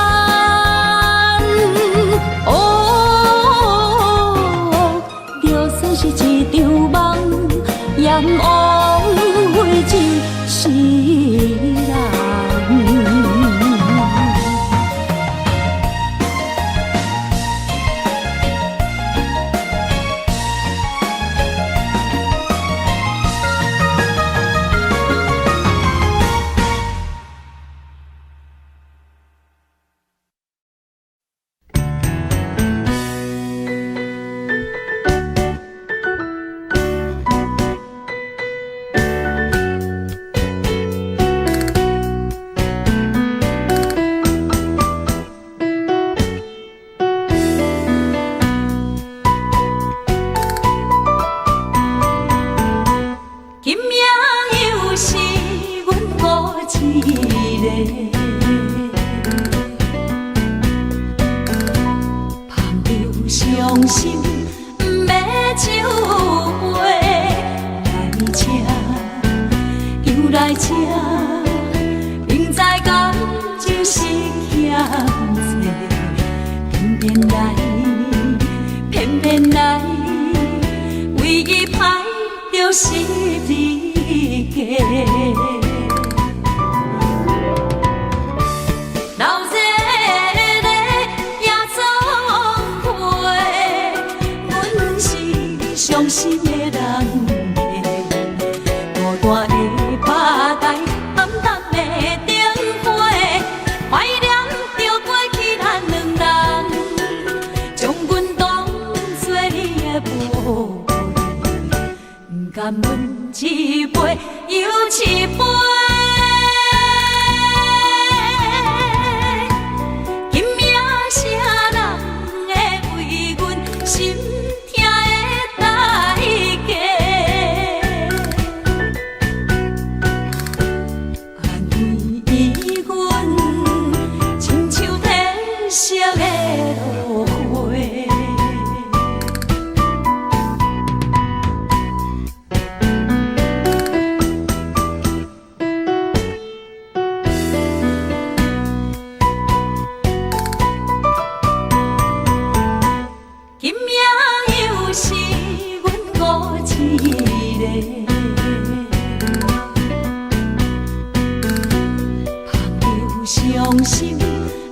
心，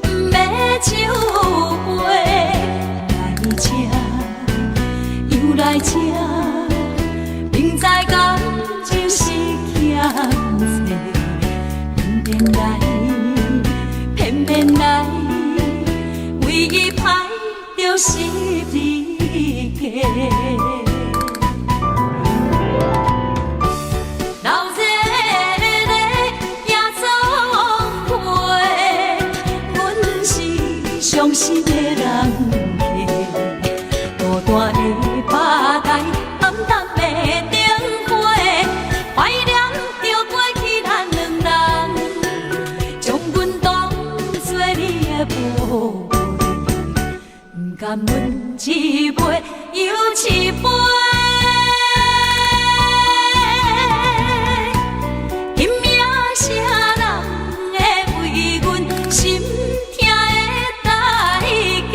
毋欲酒杯，來這又來這，明知感情是欠債，偏偏來，偏偏來，為伊歹著十字架。流熱的也總會，阮是傷心的人客，孤單的吧台，暗淡的燈火，懷念著過去咱兩人，將阮當作你的寶貝，毋甘阮一杯又一杯。今夜啥人會為阮心疼的代價？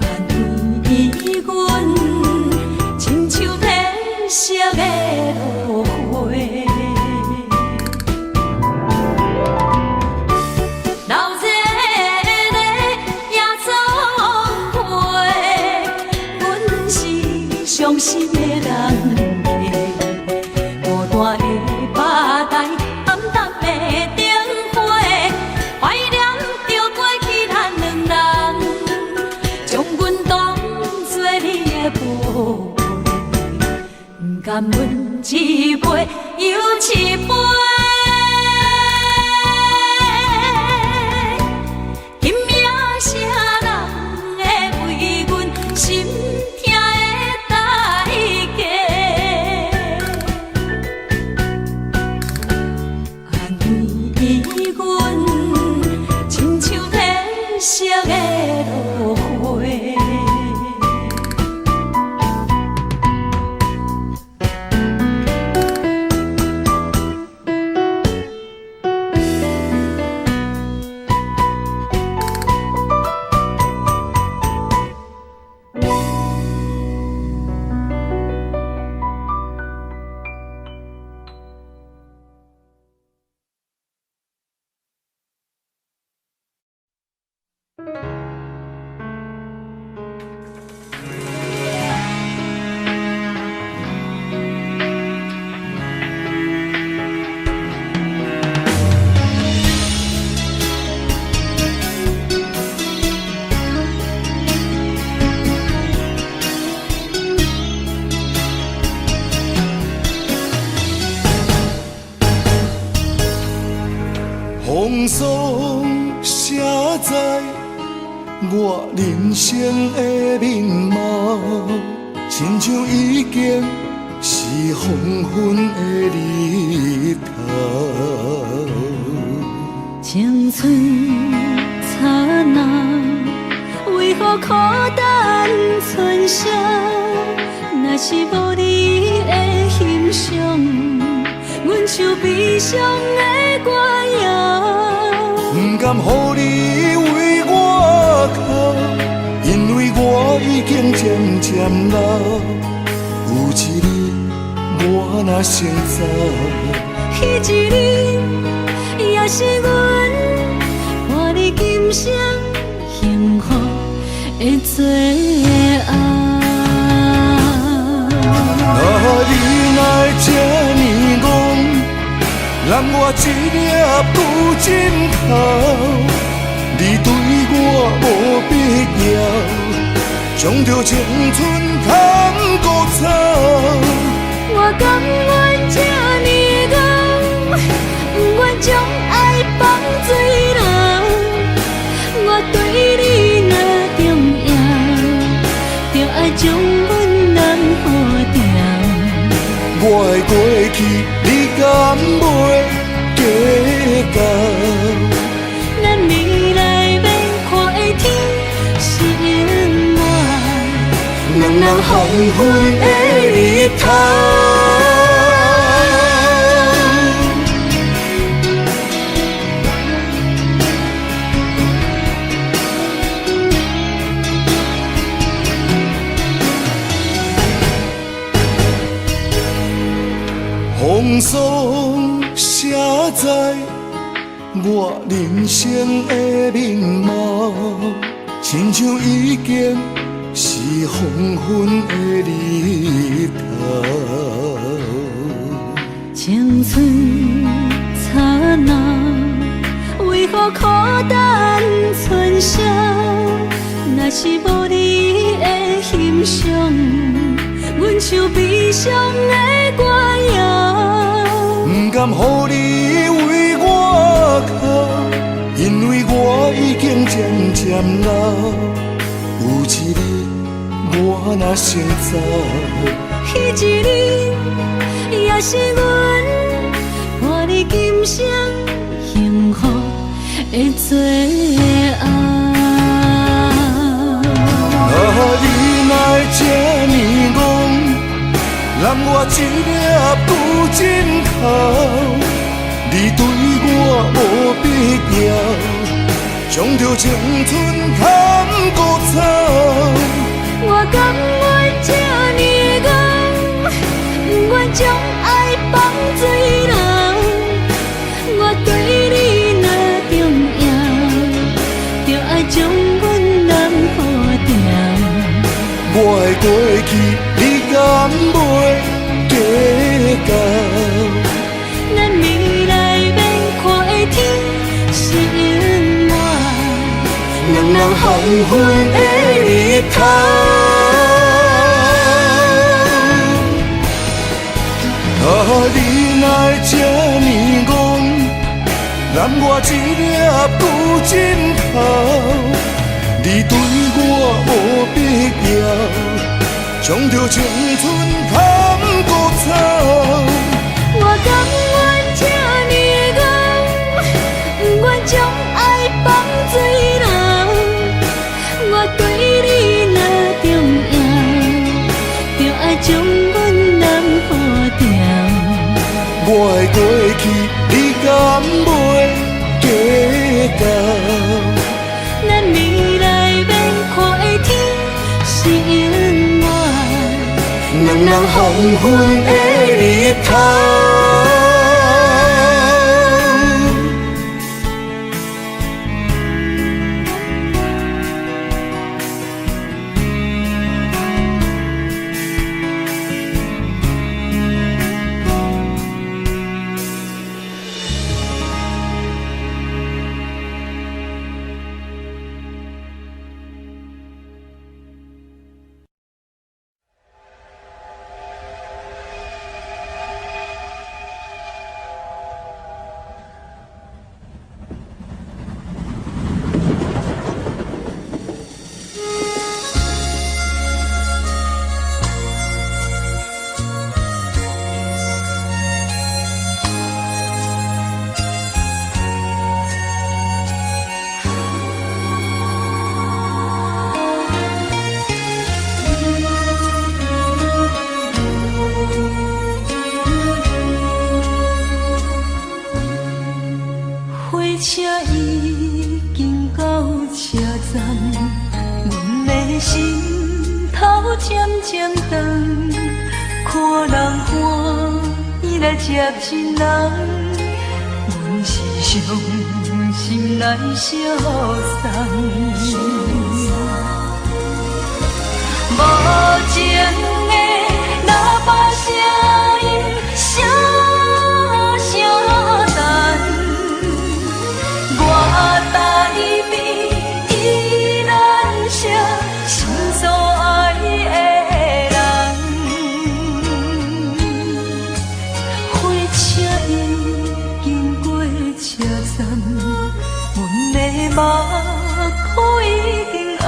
按呢阮親像褪色的落花。流熱的也總會，阮是傷心的人客，孤單的吧台，暗淡的燈火，懷念著過去咱兩人，將阮當作你的寶貝，毋甘阮一杯又一杯。今夜啥人會為阮心疼的代價？按呢阮親像褪色的落花。風霜寫在我人生的面貌，親像已經是黃昏的日頭。青春燦爛，為何苦等春宵？若是無你的欣賞，阮像悲傷的歌謠。不甘予你為我哭，因為我已經漸漸老。有一日我若先走，彼一日也是阮看你今生幸福的最後。啊，你哪會這呢戇，攬我一粒拄枕頭，你對我無必要，將著青春牵孤走。我甘願這呢厚，不願將愛放水流。我對你若重要，就愛將阮攬好牢。我的過去，你敢袂計較？咱未來欲看的天是永遠兩人黃昏的日頭。風風霜寫在我人生的面貌，親像已經是黃昏的日頭。青春燦爛，為何苦等春宵？若是無你的欣賞，阮像悲傷的歌謠。不甘予你為我哭，因為我已經漸漸老。有一日我若先走，彼一日也是阮伴你今生幸福的最後。啊，你哪會這呢戇，揽我一粒舊枕頭，你對我無必要，將著青春砍枯草。我甘願這呢戇，不願將愛放水流。我對你若重要，就愛將阮人予定。我的過去，你敢袂計較？咱未來免看的天是永遠兩人黃昏的日頭。啊，你哪會這呢戇，攬我一粒舊枕頭，你對我無必要，將著青春砍枯草。我甘願這呢戇，不願將愛放水流。我對你若重要，就愛將阮人予定。我的過去，你敢袂計較？咱未來免看的天是永遠兩人黃昏的日頭。火車已經到車站，阮的心頭漸漸轉，看人歡喜來接親人，阮是傷心來相送。無情的喇叭聲音，聲聲等。我台邊依然是心所愛的人。火車已經過車站，阮的目眶已經紅。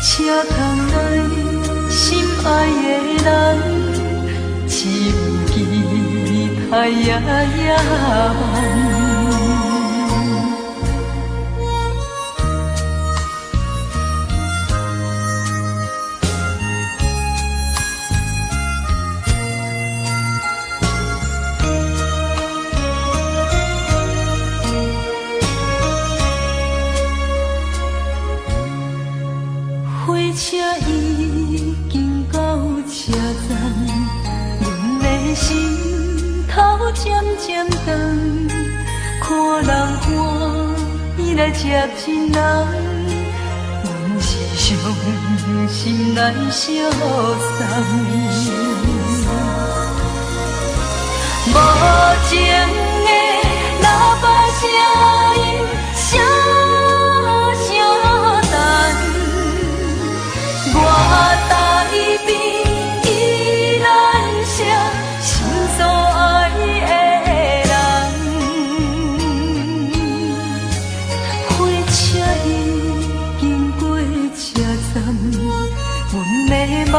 車窗內心愛的人，只有期待夜夜梦。火車已經到車站，阮的心頭漸漸長，看人歡喜來接親人，阮是傷心來相送。無情的喇叭聲音，聲聲等，我台邊宜蘭城心所愛的人，火車已經過車站，阮的目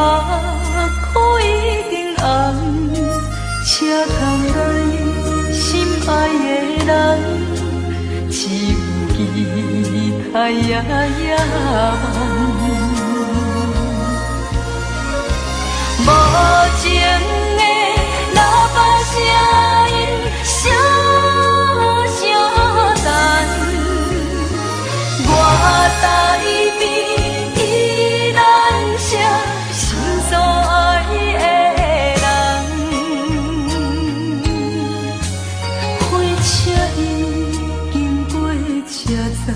眶已經紅。車窗內心愛的人，只有期待夜夜望。無情的喇叭聲音，聲聲等，我台邊宜蘭城心所愛的人，火車已經過車站，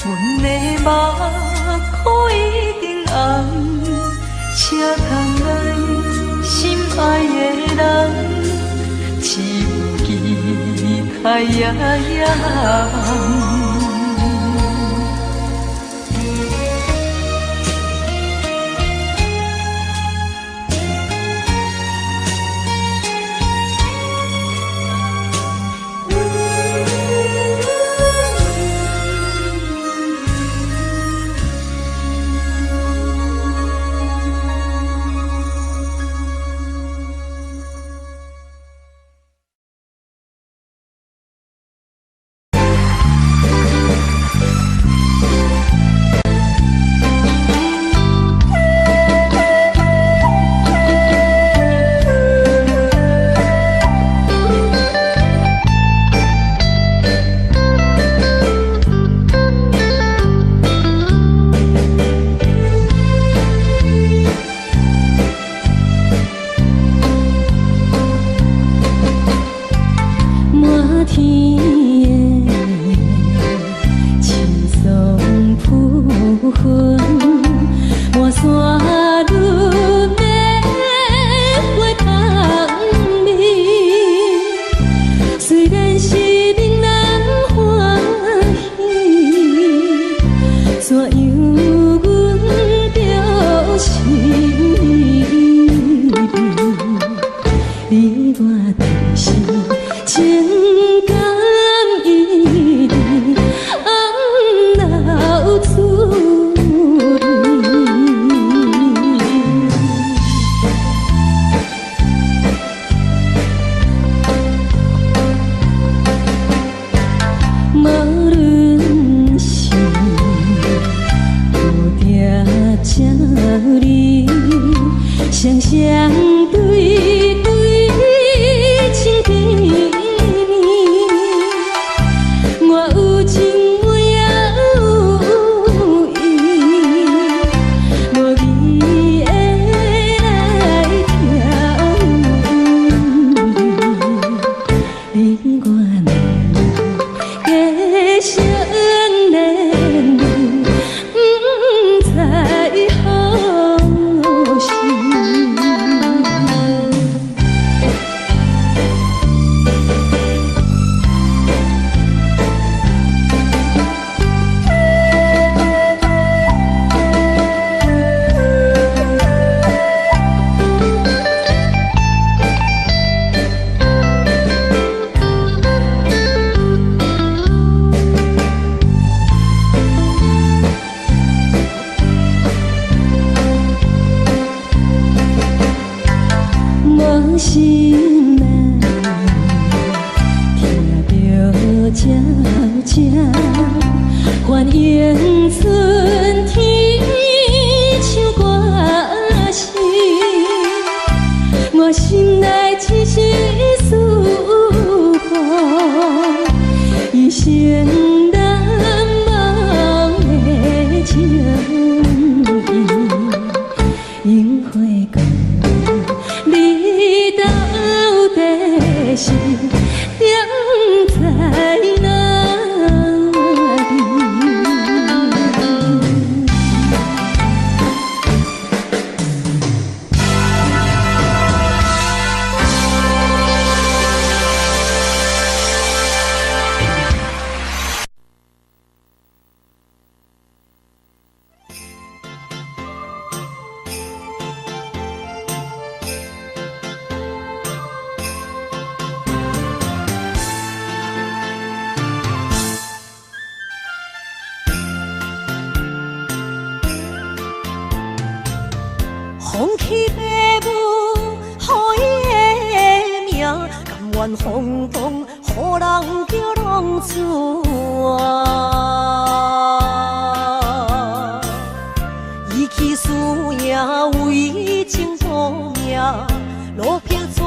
阮的目眶已經紅。車窗內心愛的人，只有期待夜夜望。滿天的青松浮雲，滿山女的花香味。雖然是闽人歡喜，怎樣阮著是你我就是情感依恋，红老厝里。無論是有定這里，雙雙對對親甜蜜，是定在哪里？放弃爸母予伊的名，甘愿放荡，予人叫浪子啊。伊去输赢为情赌命，落魄做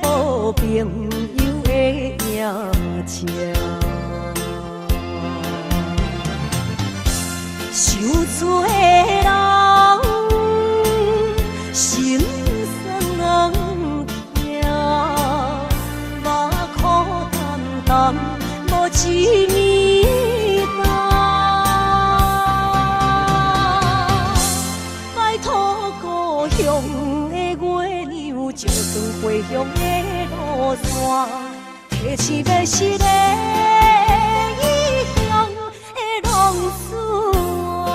无朋友的赢家。受罪的人心酸软疼，目苦澹澹，无一暝冬。拜托故乡的月娘，照转回乡的路线，提醒迷失的异乡的浪子啊。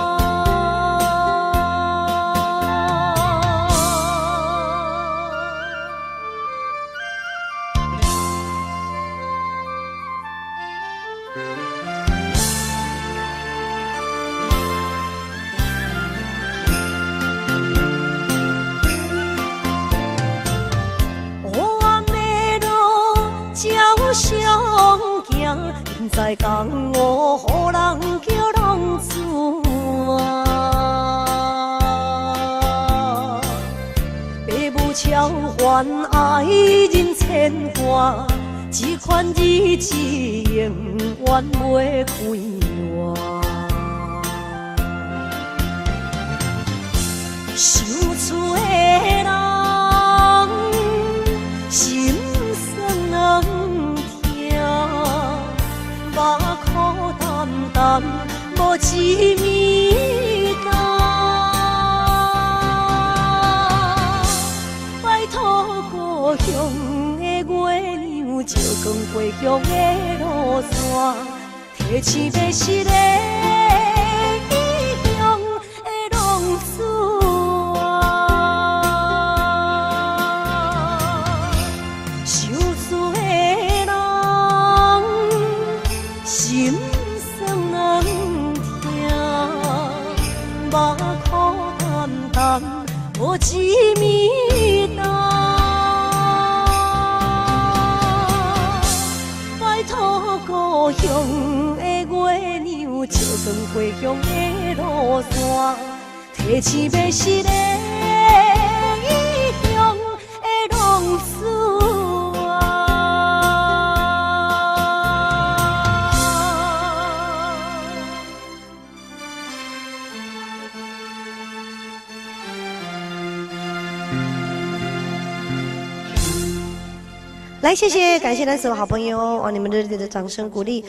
黑暗的路照相行，不知江湖予人叫浪子啊。爸母超凡爱人牵挂，这款日子永远袂快活。受罪的人心酸软疼，目苦澹澹，无一暝冬。拜托故乡的月娘，照光回乡的路线，提醒迷失的异乡的浪子啊。受罪的人心酸软疼，目苦澹澹，无一暝冬。拜托故乡的月娘，照光回乡的路线，提醒迷失的异乡的浪子啊。来，谢谢，感谢咱所有好朋友哦，你们热烈的掌声鼓励。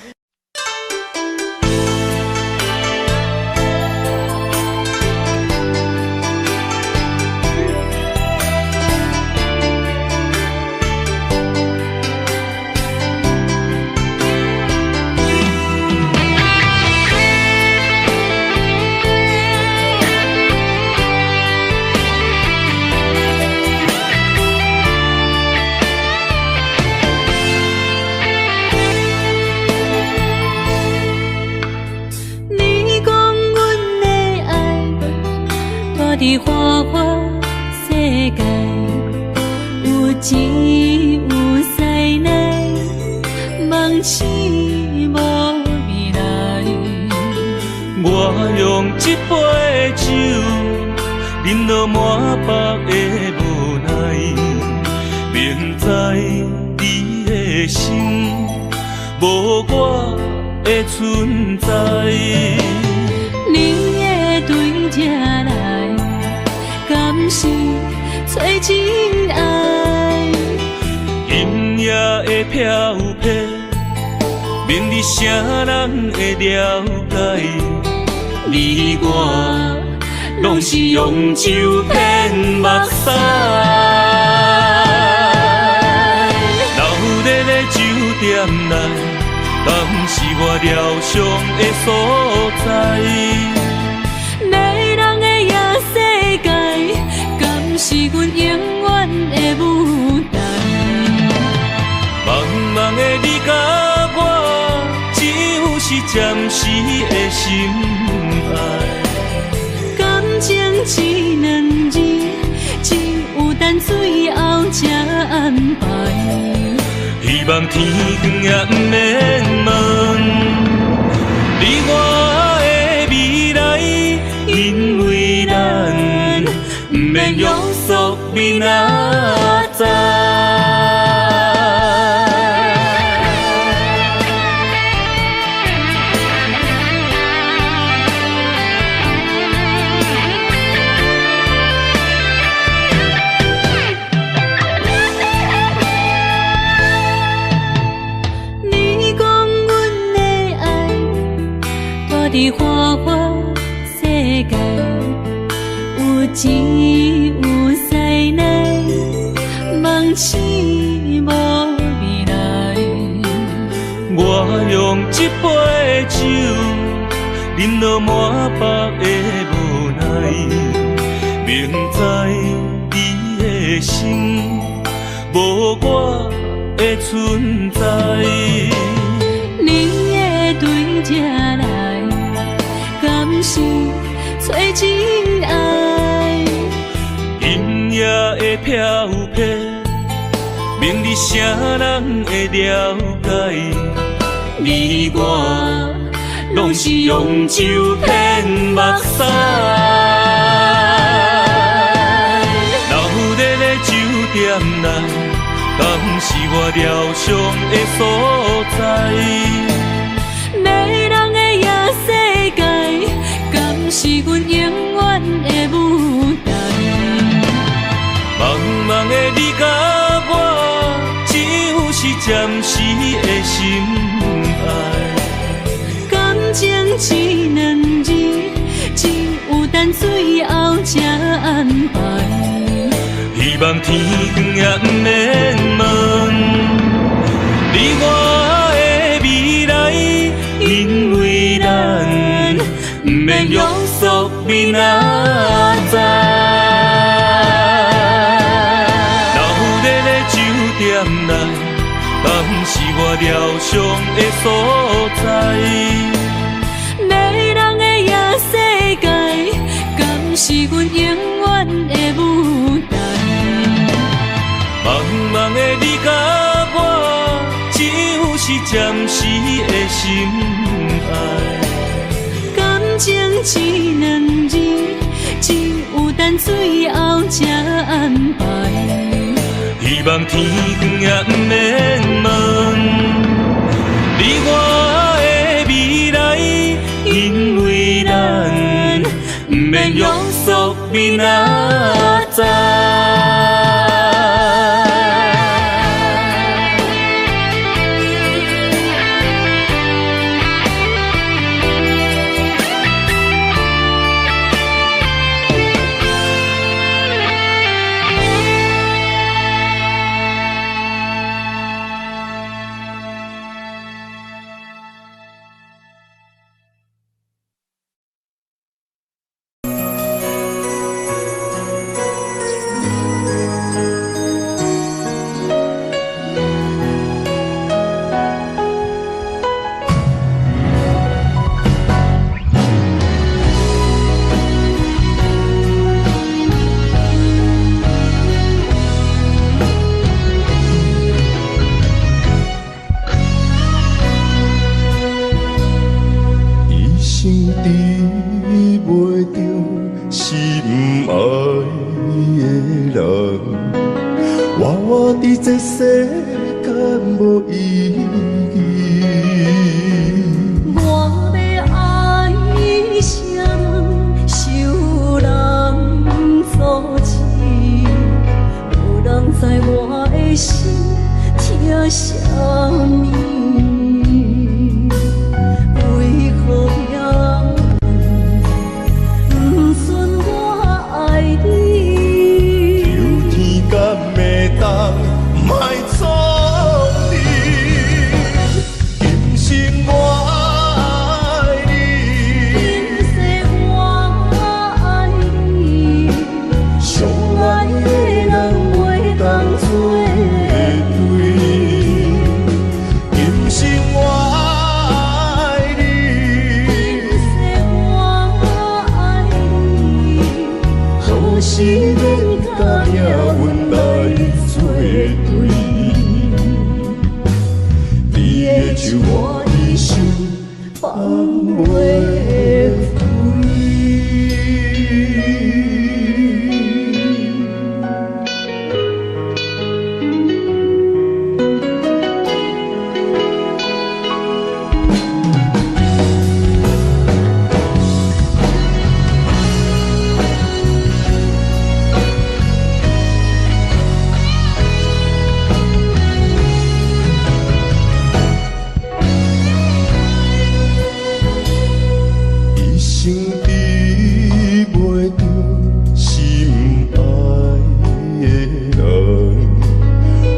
你讲阮的爱，住伫花花世界，有钱有势内，梦醒无未来。我用这杯酒，饮落满腹的无奈，明知你的心无我的存在。你会对这来，敢是找真爱？今夜的飘撇，明日啥人会了解？你我攏是用酒骗目屎。闹热的酒店内，敢是我疗伤的所在？迷人的夜世界，敢是阮永远的舞台？茫茫的你佮我，只有是暂时的心爱。感情这两字，只有等最後才安排。希望天光也毋免問，你我的未來，因為咱毋免約束明仔載。你講阮的愛，住佇花花世界，有錢有勢內，夢醒無未來。我用這杯酒，飲落滿腹的無奈，明知你的心無我的存在。你會對這來，敢是找真愛？今夜的飄撇，明日啥人會了解？你我攏是用酒騙目屎。鬧熱的酒店內，敢是我療傷的所在？迷人的夜世界，敢是阮永遠的舞台？茫茫的你佮我，只有是暫時的心愛。感情這兩字，只有等最後才安排。希望天光也毋免問，你我的未來，因為咱毋免約束明仔載。鬧熱的酒店內，敢是我療傷的所在？迷人的夜世界，敢是阮永遠的舞台？茫茫的你佮我，只有是暫時的心愛。感情這兩字，只有等最後才安排。希望天光也毋免問，你我的未來，因為咱毋免約束明仔載。一生得袂著心愛的人，活活佇這世間無意義。我欲愛啥人，受人阻止，無人知我的心疼。啥物？为何命运不准我爱你？求天敢会当莫创治，今生我爱你，今世我爱你，上爱的人袂当做对。今生我爱你，今世我爱你，何时免佮命运来作对？你的手我一生放袂开。一生得袂著心爱的人，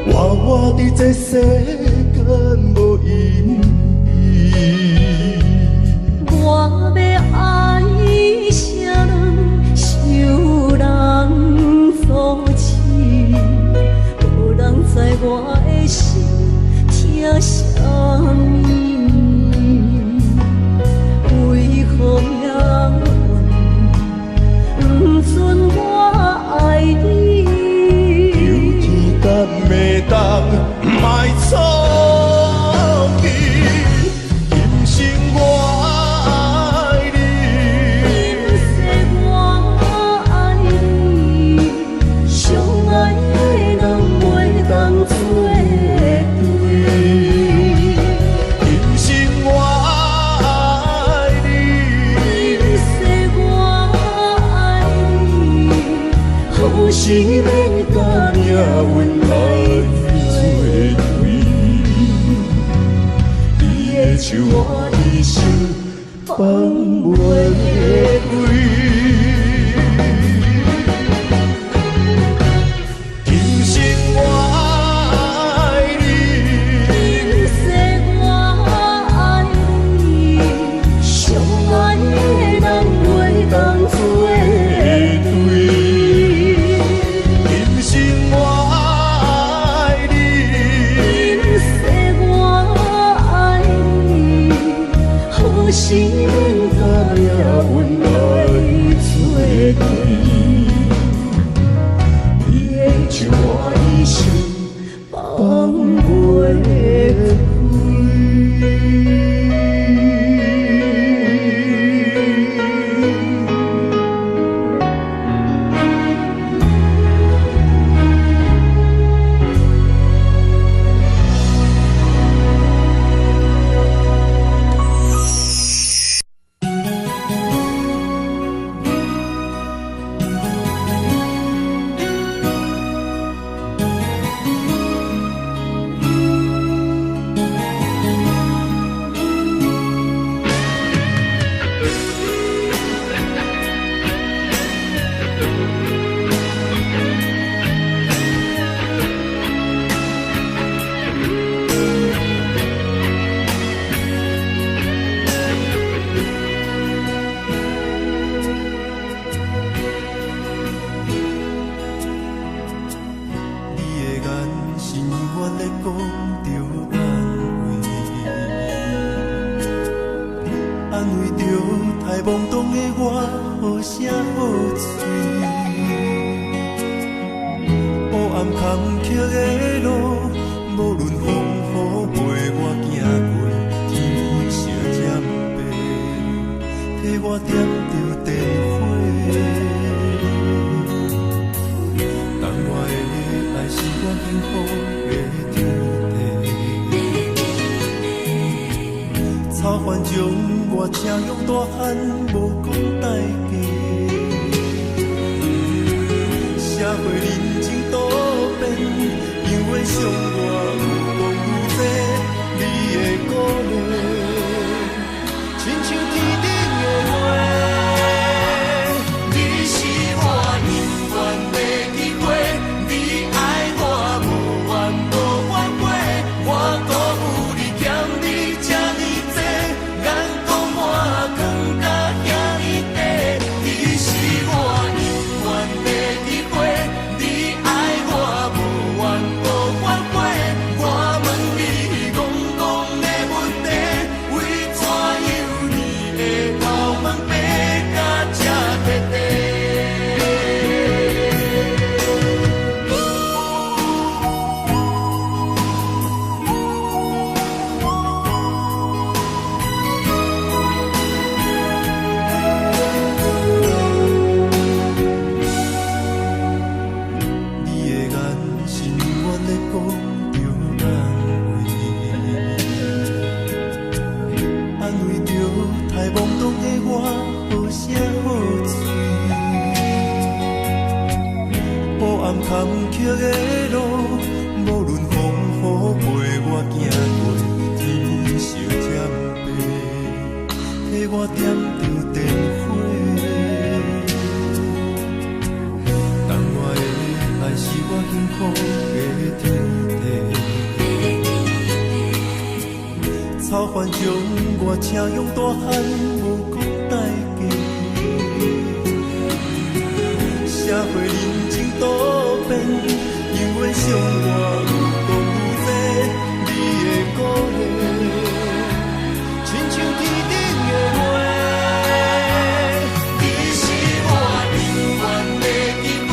活活伫这世间无意义。我欲爱啥人，受人阻止，无人知我的心疼啥物。为何命运不准我爱你？求天敢会当莫创治，今生我爱你，今世我爱你，上爱的人袂当作对。今生我爱你，今世我爱你，何时免佮命运来作对？你的手我一生放放袂袂开。今生我爱你，今世我爱你，上爱的人袂当作对。今生我爱你，今世我爱你，何时免佮命运来作对？你的手我一生放袂开。你的眼神永远咧讲著安慰，安慰著太懵懂的我，好声好喙。黑暗坎坷的路，无论风雨陪我行过，天灰烧渐白，替我点著电火。当我的爱是我幸福的天地，草原将我车用大汉，无讲代价。社会人情多变，犹会伤我有讲點著電火。但我的愛是我幸福的天地。草原上我車用大漢無講代價，社會人情多變，永遠傷我愈講愈濟，你的鼓勵，親像天頂的月。你是我永遠的機會，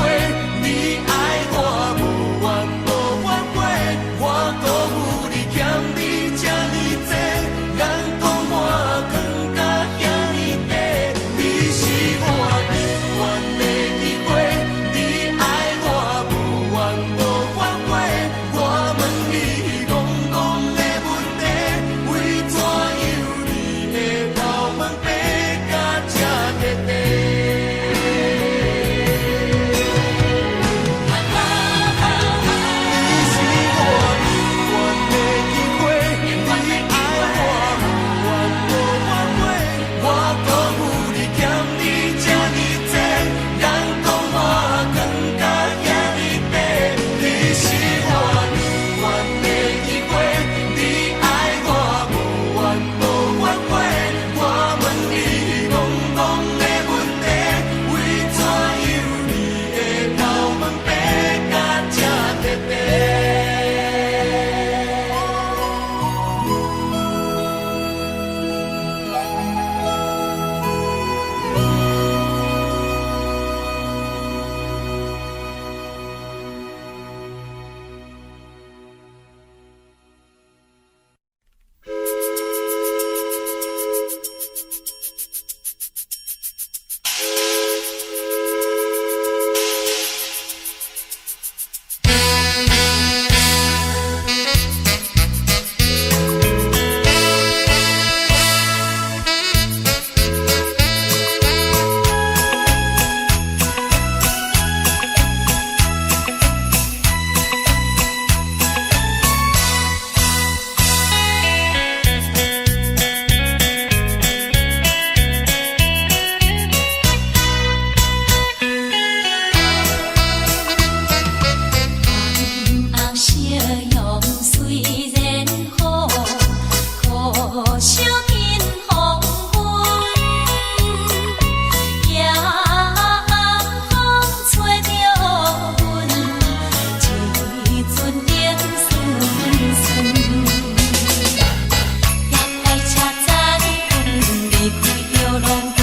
你愛我無怨無反悔，我辜負你欠你這呢濟，眼光我藏甲遐呢低。你是我永遠的機會，你愛我無怨無反悔，我問你戇戇的問題，為怎樣你會頭毛白甲這徹底？你是我永遠的機會，你愛我無怨無反悔，我辜負你欠你這呢濟，眼光我藏甲遐呢低。你是我永遠的機會，你愛我無怨無反悔，我問你戇戇的問題，為怎樣你會頭毛白甲這徹底？紅夕陽雖然好，可惜見黃昏。夜暗風吹著阮，一陣冷酸酸。夜來車載阮離開著農村，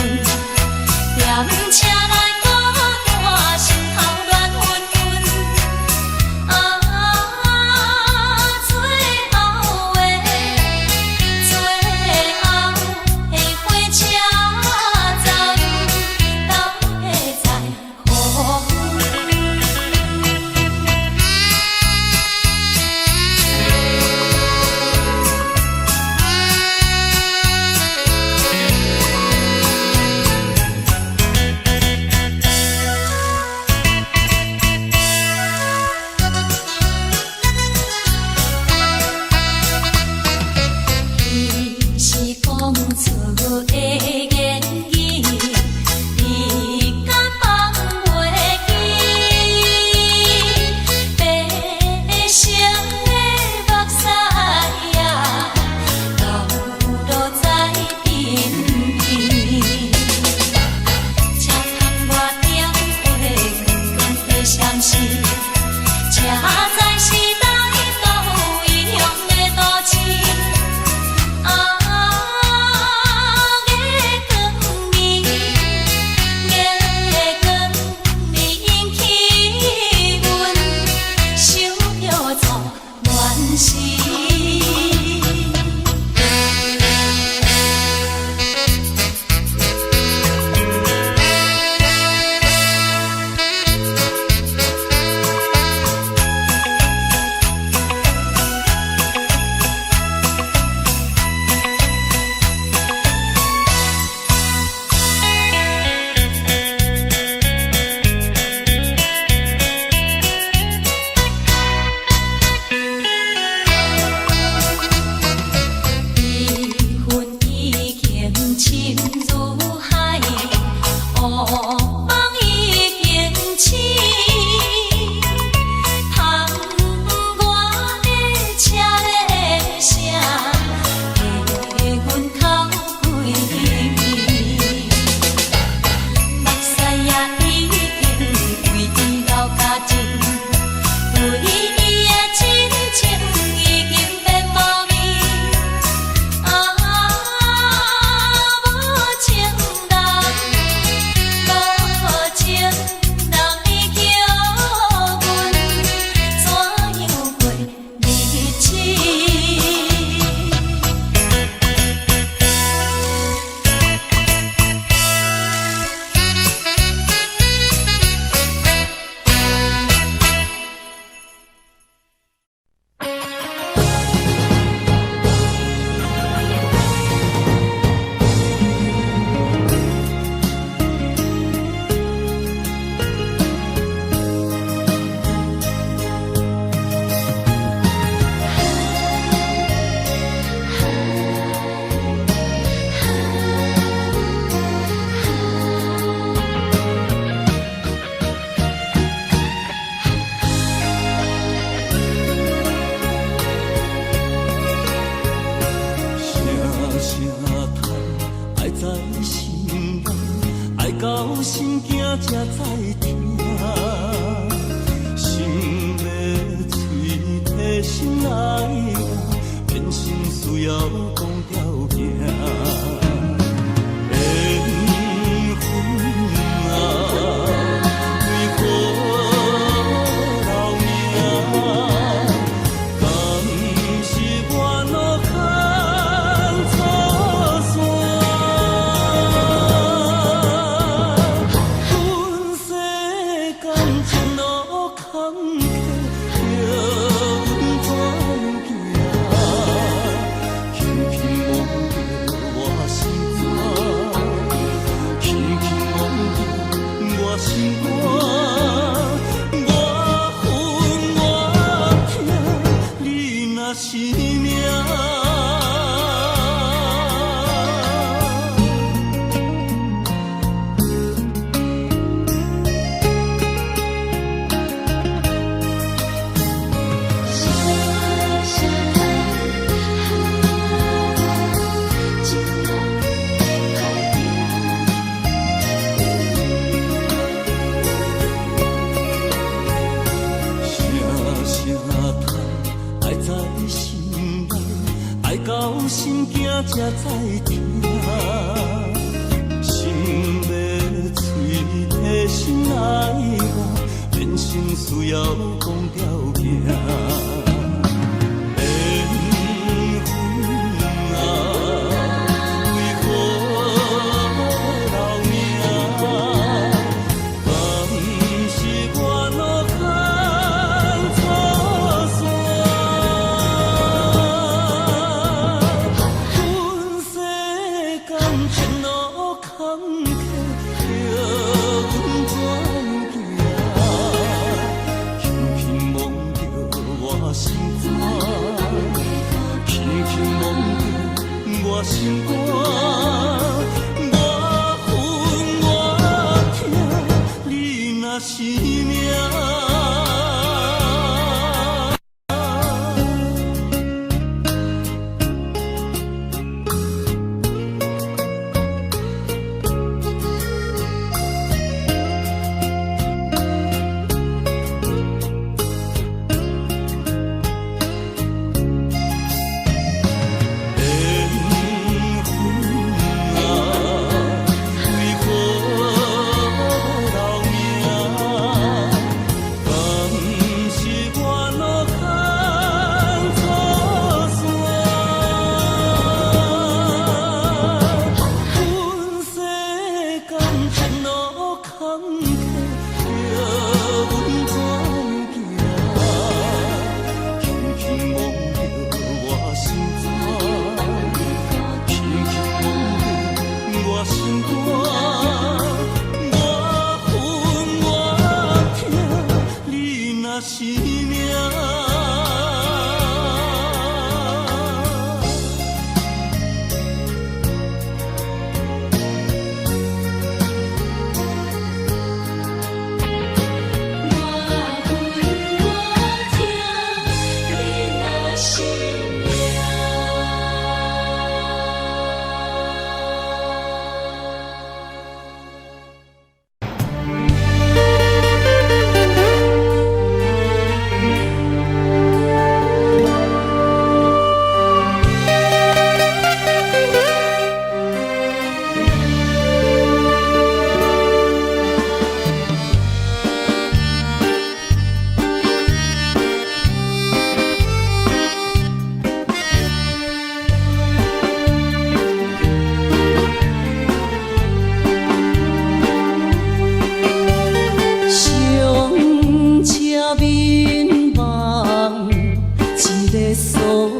踮車內孤單，心頭亂暈暈。啊，最後的最後的火車站，敢會再予阮？彼是講出的言語，你敢放袂記？白色的目屎啊，流落在鬢邊。車窗外燈火光光的閃烁，車載是來到異鄉的都市。啊，月光暝，月光暝引起阮想著做恋時。死。聲聲嘆，愛在心內，愛到心驚才知疼。心欲喙提心來變成需要講條件。緣分啊，為何留名？敢是我路牽錯線？阮世間情路坎坷，叫阮怎行？輕輕摸著我心肝，輕輕摸著我心肝，我恨我疼，你若是命。聲聲嘆，情路歹行。聲聲嘆，愛在心內，愛到心驚才知疼。心欲喙提心來活，人生需要講條件。緣分啊，為何留名？敢是我路牽錯線？阮世間情路坎坷，叫阮怎行？輕輕摸著我心肝，輕輕摸著我心肝，我恨我疼，你若是命。緣分啊，為何留名？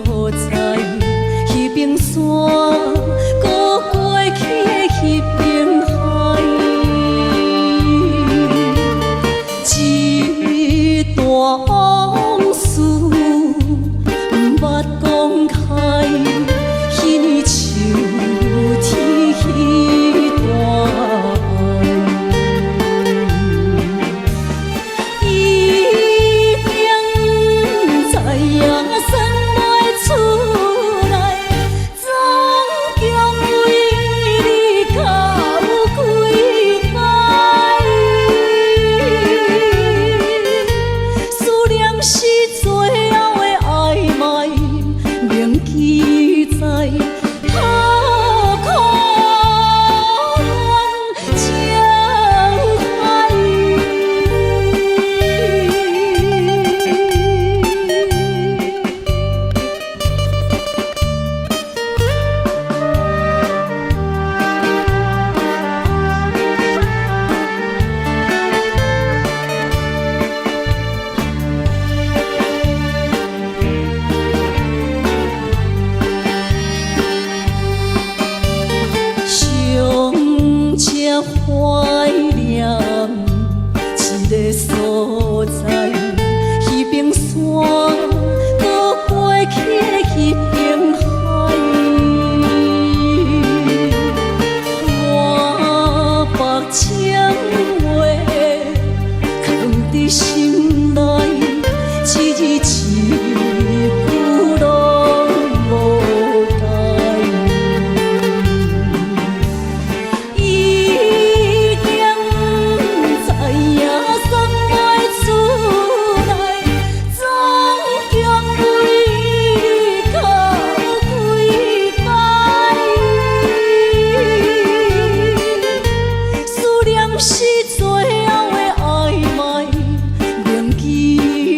所在，彼邊山，閣過去的彼邊海。這段往事毋捌講開，彼年秋天彼段愛。一定知影算袂出來，總共為你哭幾擺。思念是最後的曖昧，銘記在何苦戀情海。尚且懷念這个所在，彼邊山，閣過去的彼邊海。滿腹情話藏佇心內，一字一句攏無代。一定知影算袂出來，總共為你哭幾擺。思念是最後的曖昧，銘記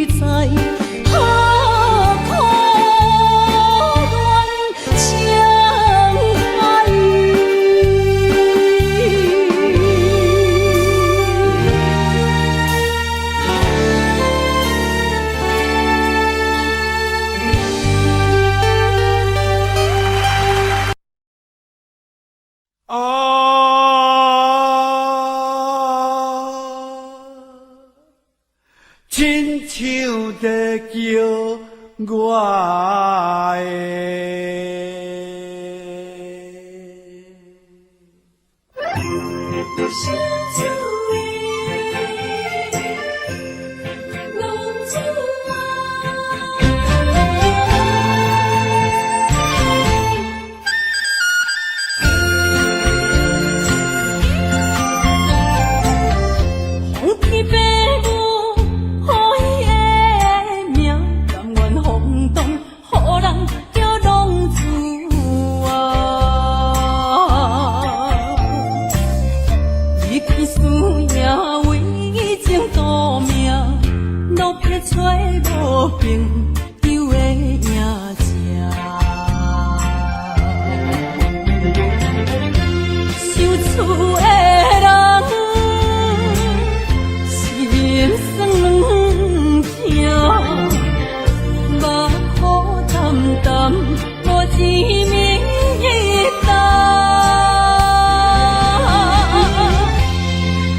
在何苦戀情海。啊，親像在叫我的。想厝的浪子啊。风天白雾，予伊的名，甘愿风动，予人叫浪子啊。离去思赢为情赌命，落魄找无朋友的影子。想厝的人，心酸痛，目苦澹澹，无一暝一担。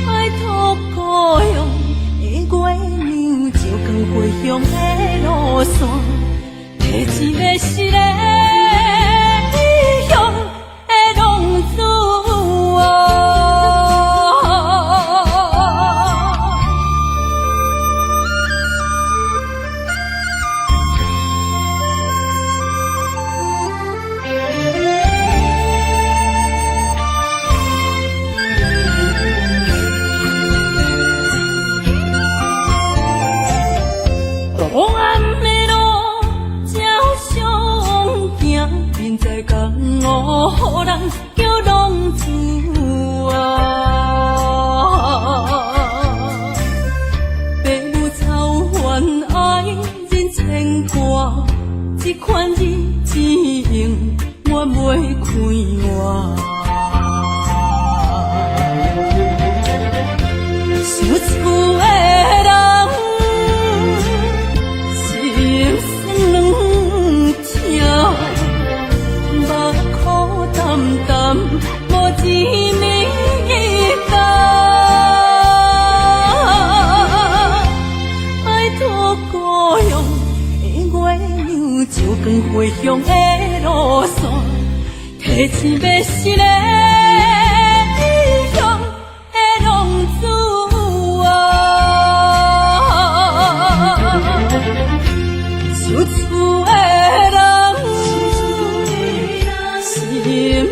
拜托故乡的月娘，照光回乡的路线，提一个失的异乡的浪子啊。黑暗的路照相行，眠在江湖，予人叫浪子啊。爸母操烦爱人牵挂，这款日子永远袂快活。想厝的人，心酸痛，鄉的路線，提醒欲死的異鄉的浪子啊，想厝的人心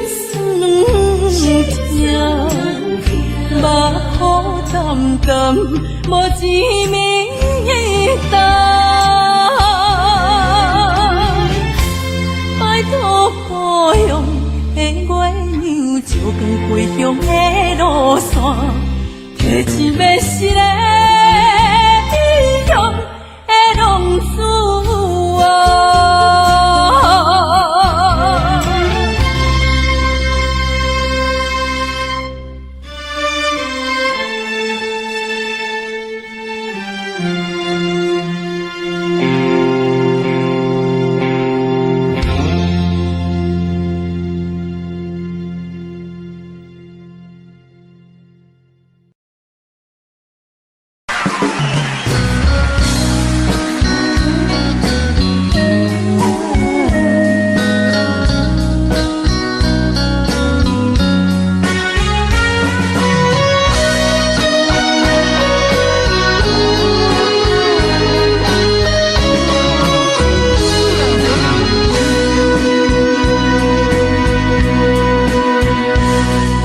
酸痛，目苦澹澹，無一暝冬。拜託故鄉的月娘，照光歸鄉的路線，提醒欲死的異鄉的浪子啊。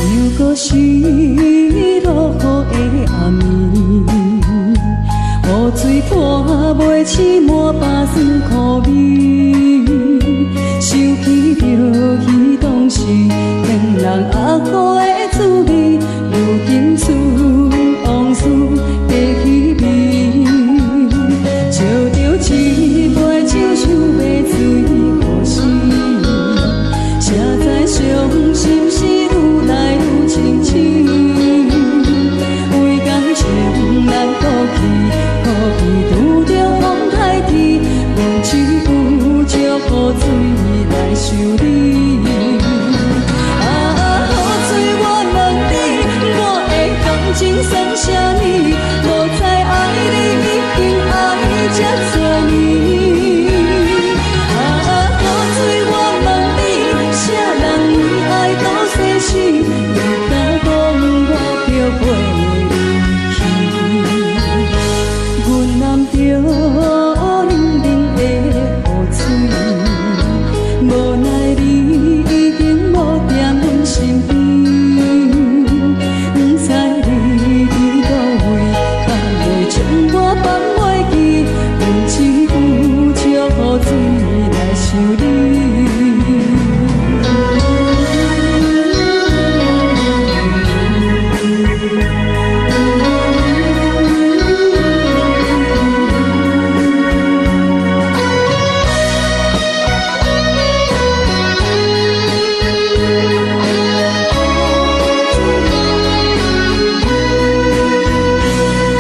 又閣是落雨的暗暝，雨水泼袂醒滿腹酸苦味，想起著彼當時轉人阿哥的滋味，如今剩往事白彼味，照著一杯酒想欲醉何時？才知傷心事愈來愈清醒，為感情難過去，可比拄著風颱天，阮只有借雨水來想你。啊，雨水我問你，我的感情算啥物？無知愛你已經愛這濟年。啊，雨水我問你，啥人為愛賭生死？你敢講我著陪你去？阮攬著冷冷的雨水，無奈你已經無踮阮身邊，不知你佇佗位，敢會將我放袂記？阮只有借雨水來想你。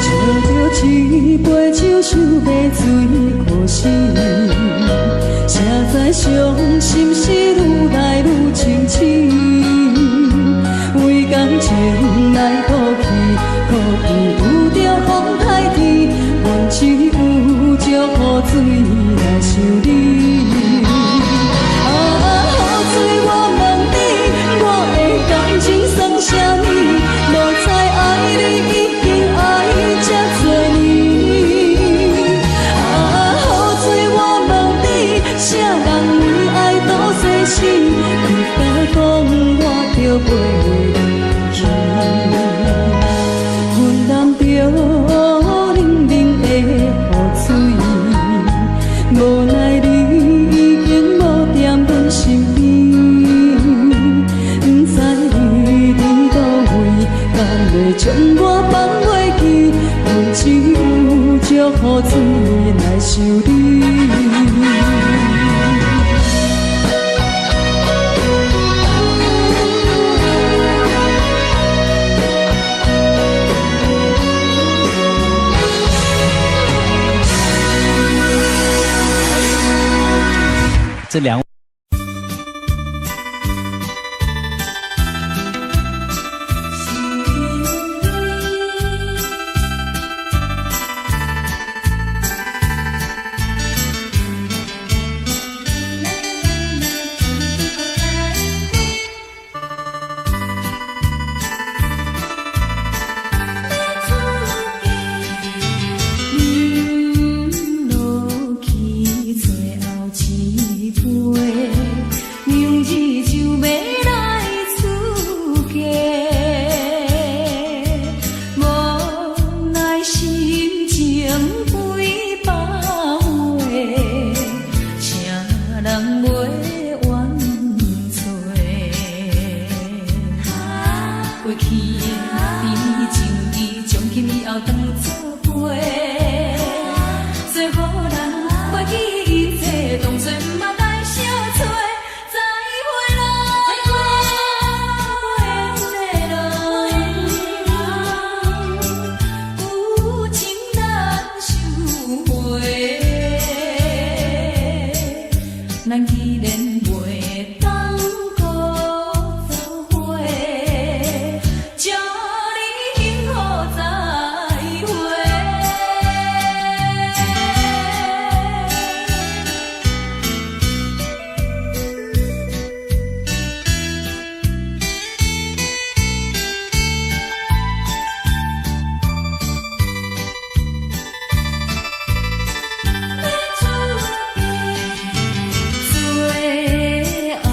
照著一杯酒，想欲醉可惜，才知傷心事愈來愈清醒。為感情來賭氣，可比拄著風颱天，阮只有借雨水來想你。啊，雨水我問你，我的感情算啥物？無知愛你已經愛這濟年。啊，雨水我問你，啥人為愛賭生死？你敢講我著陪你去？阮攬著冷冷的雨水，無奈你已經無踮阮身邊，不知你佇佗位，敢會將我放袂記？阮只有借雨水來想你。這兩。杯，明日就欲來出嫁，無奈心情幾百回，請人袂怨催。過去的甜蜜情誼，從今以後當作陪。做予人袂記一切，當作毋捌來相揣。再會啦，緣的人，有情難收回。咱既然袂當閣做伙，祝你幸福再會。欲出嫁，最後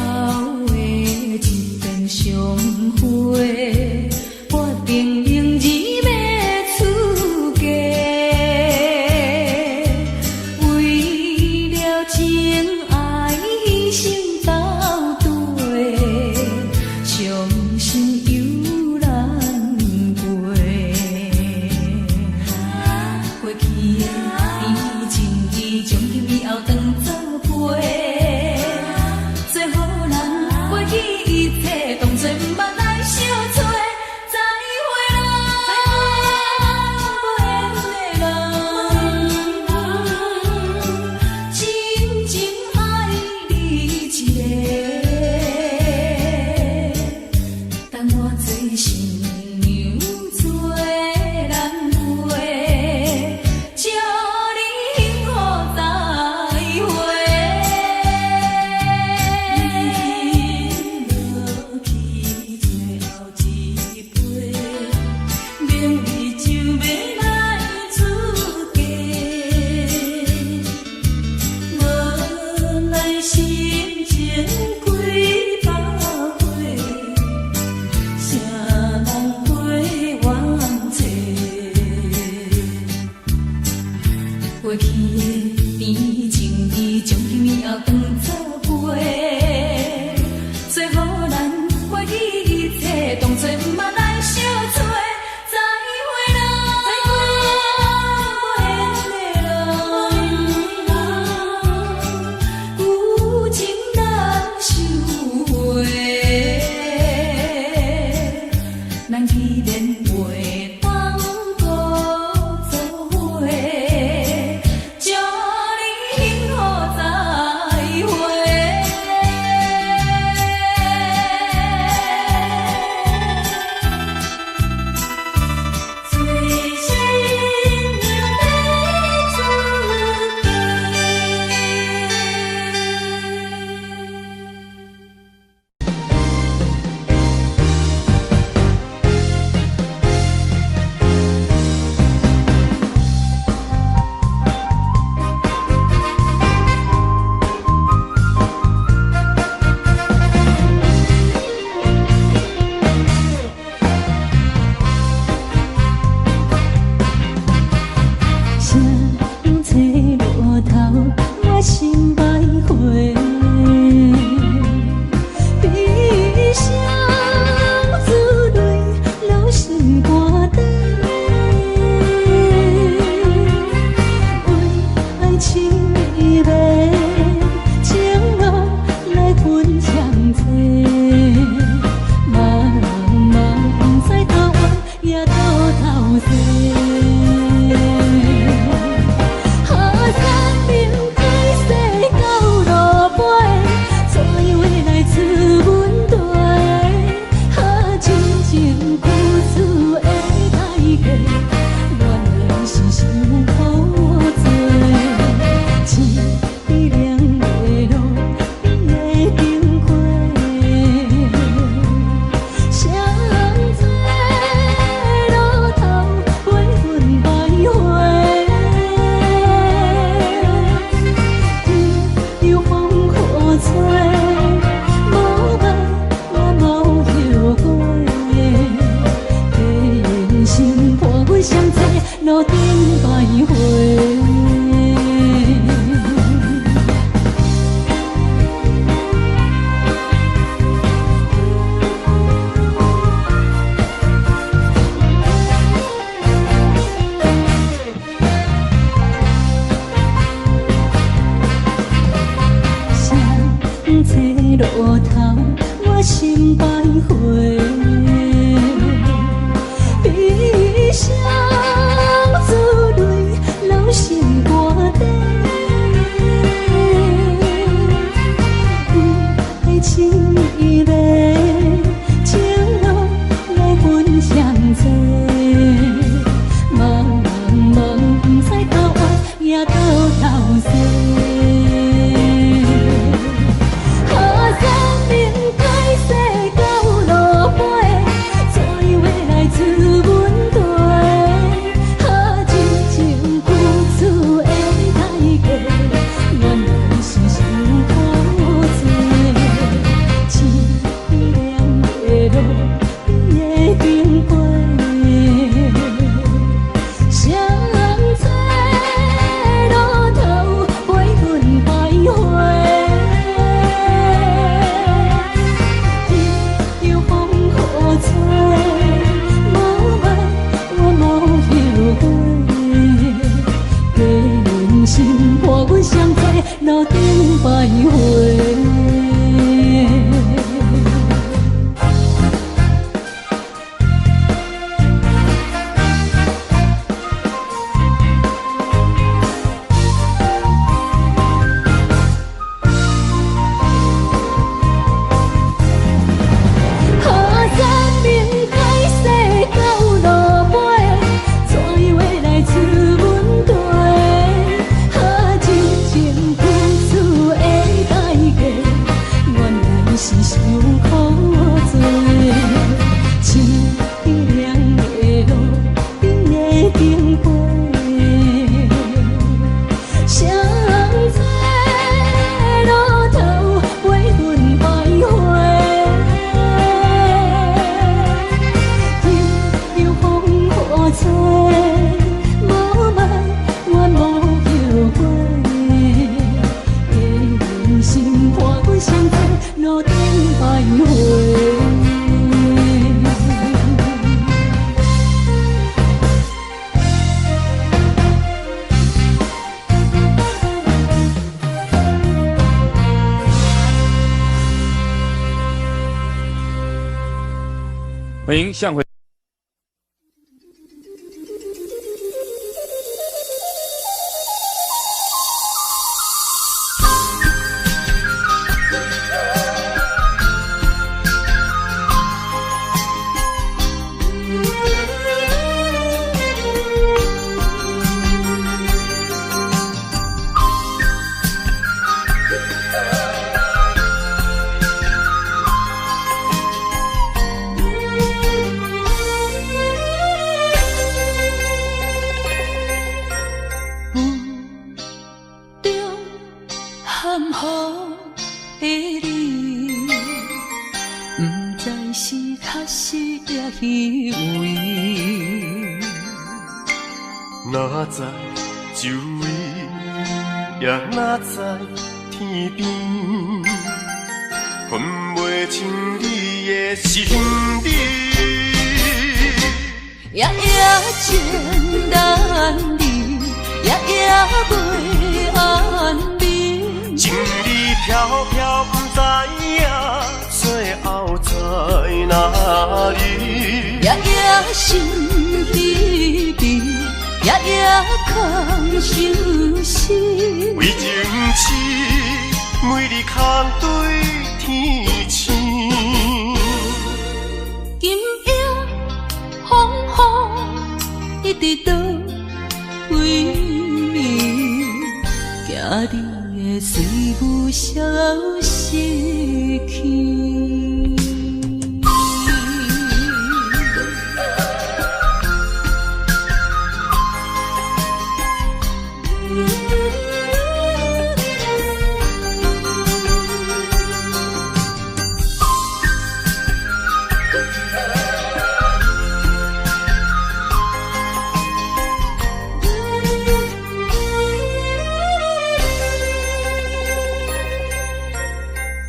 这路头我心徘徊。悲伤珠淚流心肝底，為愛情迷，情路來分相載。茫茫不知頭歪也到頭西。啊，三明海西到落尾，怎樣會來出問題？啊，真情付出的代價，原來是傷苦濟。凄涼的路，你會經過。誰人在路頭陪阮徘徊？任由風雨吹，無愛我無後悔。假人心伴阮相做路頂徘徊。啊，三明海西到落尾，怎樣會來出問題？啊，真情付出的代價，原來是傷苦濟。凄涼的路，你會經過。誰人在路頭陪阮徘徊？任由風雨吹，無愛我無後悔。假人心伴阮相做路頂徘徊。歡迎向回。霧中含糊的你，不知是確實抑虛偽。哪知周圍，也哪知天邊，分袂清你的身影。夜夜情難離，夜夜袂安眠。情理飄飄，不知影最後在哪裡。夜夜心疲疲，夜夜空相思。為情痴，每日空對天星。今夜風雨一直倒位，驚你會隨霧消失去。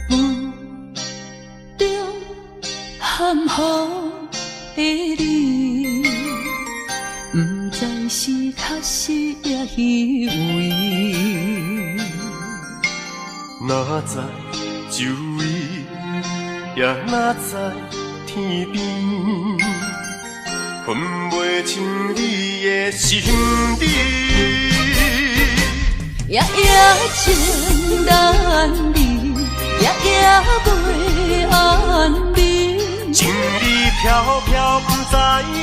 霧中含糊的你，不知是確實抑虛偽。哪知周圍也若在天邊，分袂清你的心底。夜夜情難離，夜夜袂安眠。情理飄飄，不知影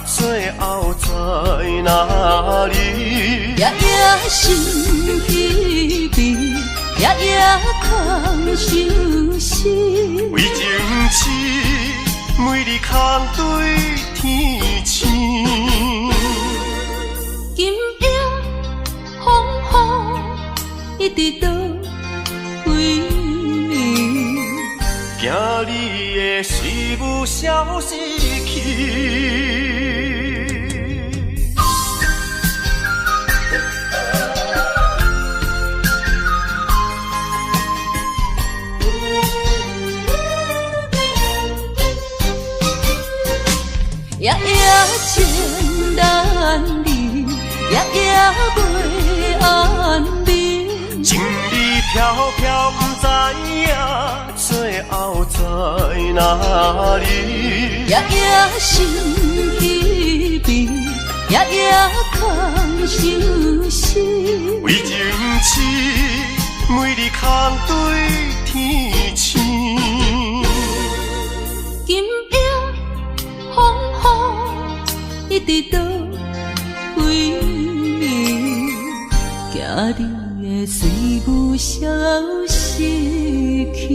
最後在哪裡。夜夜心疲憊，夜夜空相思。為情痴，每日空對天星。今夜風雨一直倒位？驚你的思慕消失去。夜夜情難離，夜夜袂安眠。情理飄飄，不知影最後在哪裡。夜夜心疲憊，夜夜空相思。為情痴，每日空對天星。今夜風雨一直倒位？驚你的思慕消失去。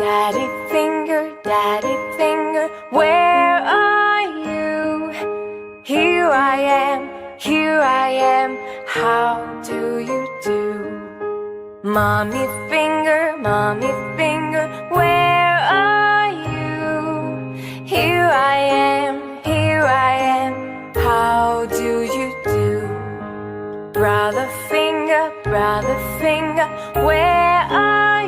Daddy finger, daddy finger, where are you? Here I am, here I am, how do you do? Mommy finger, mommy finger, where are you? Here I am, here I am, how do you do? Brother finger, brother finger, where are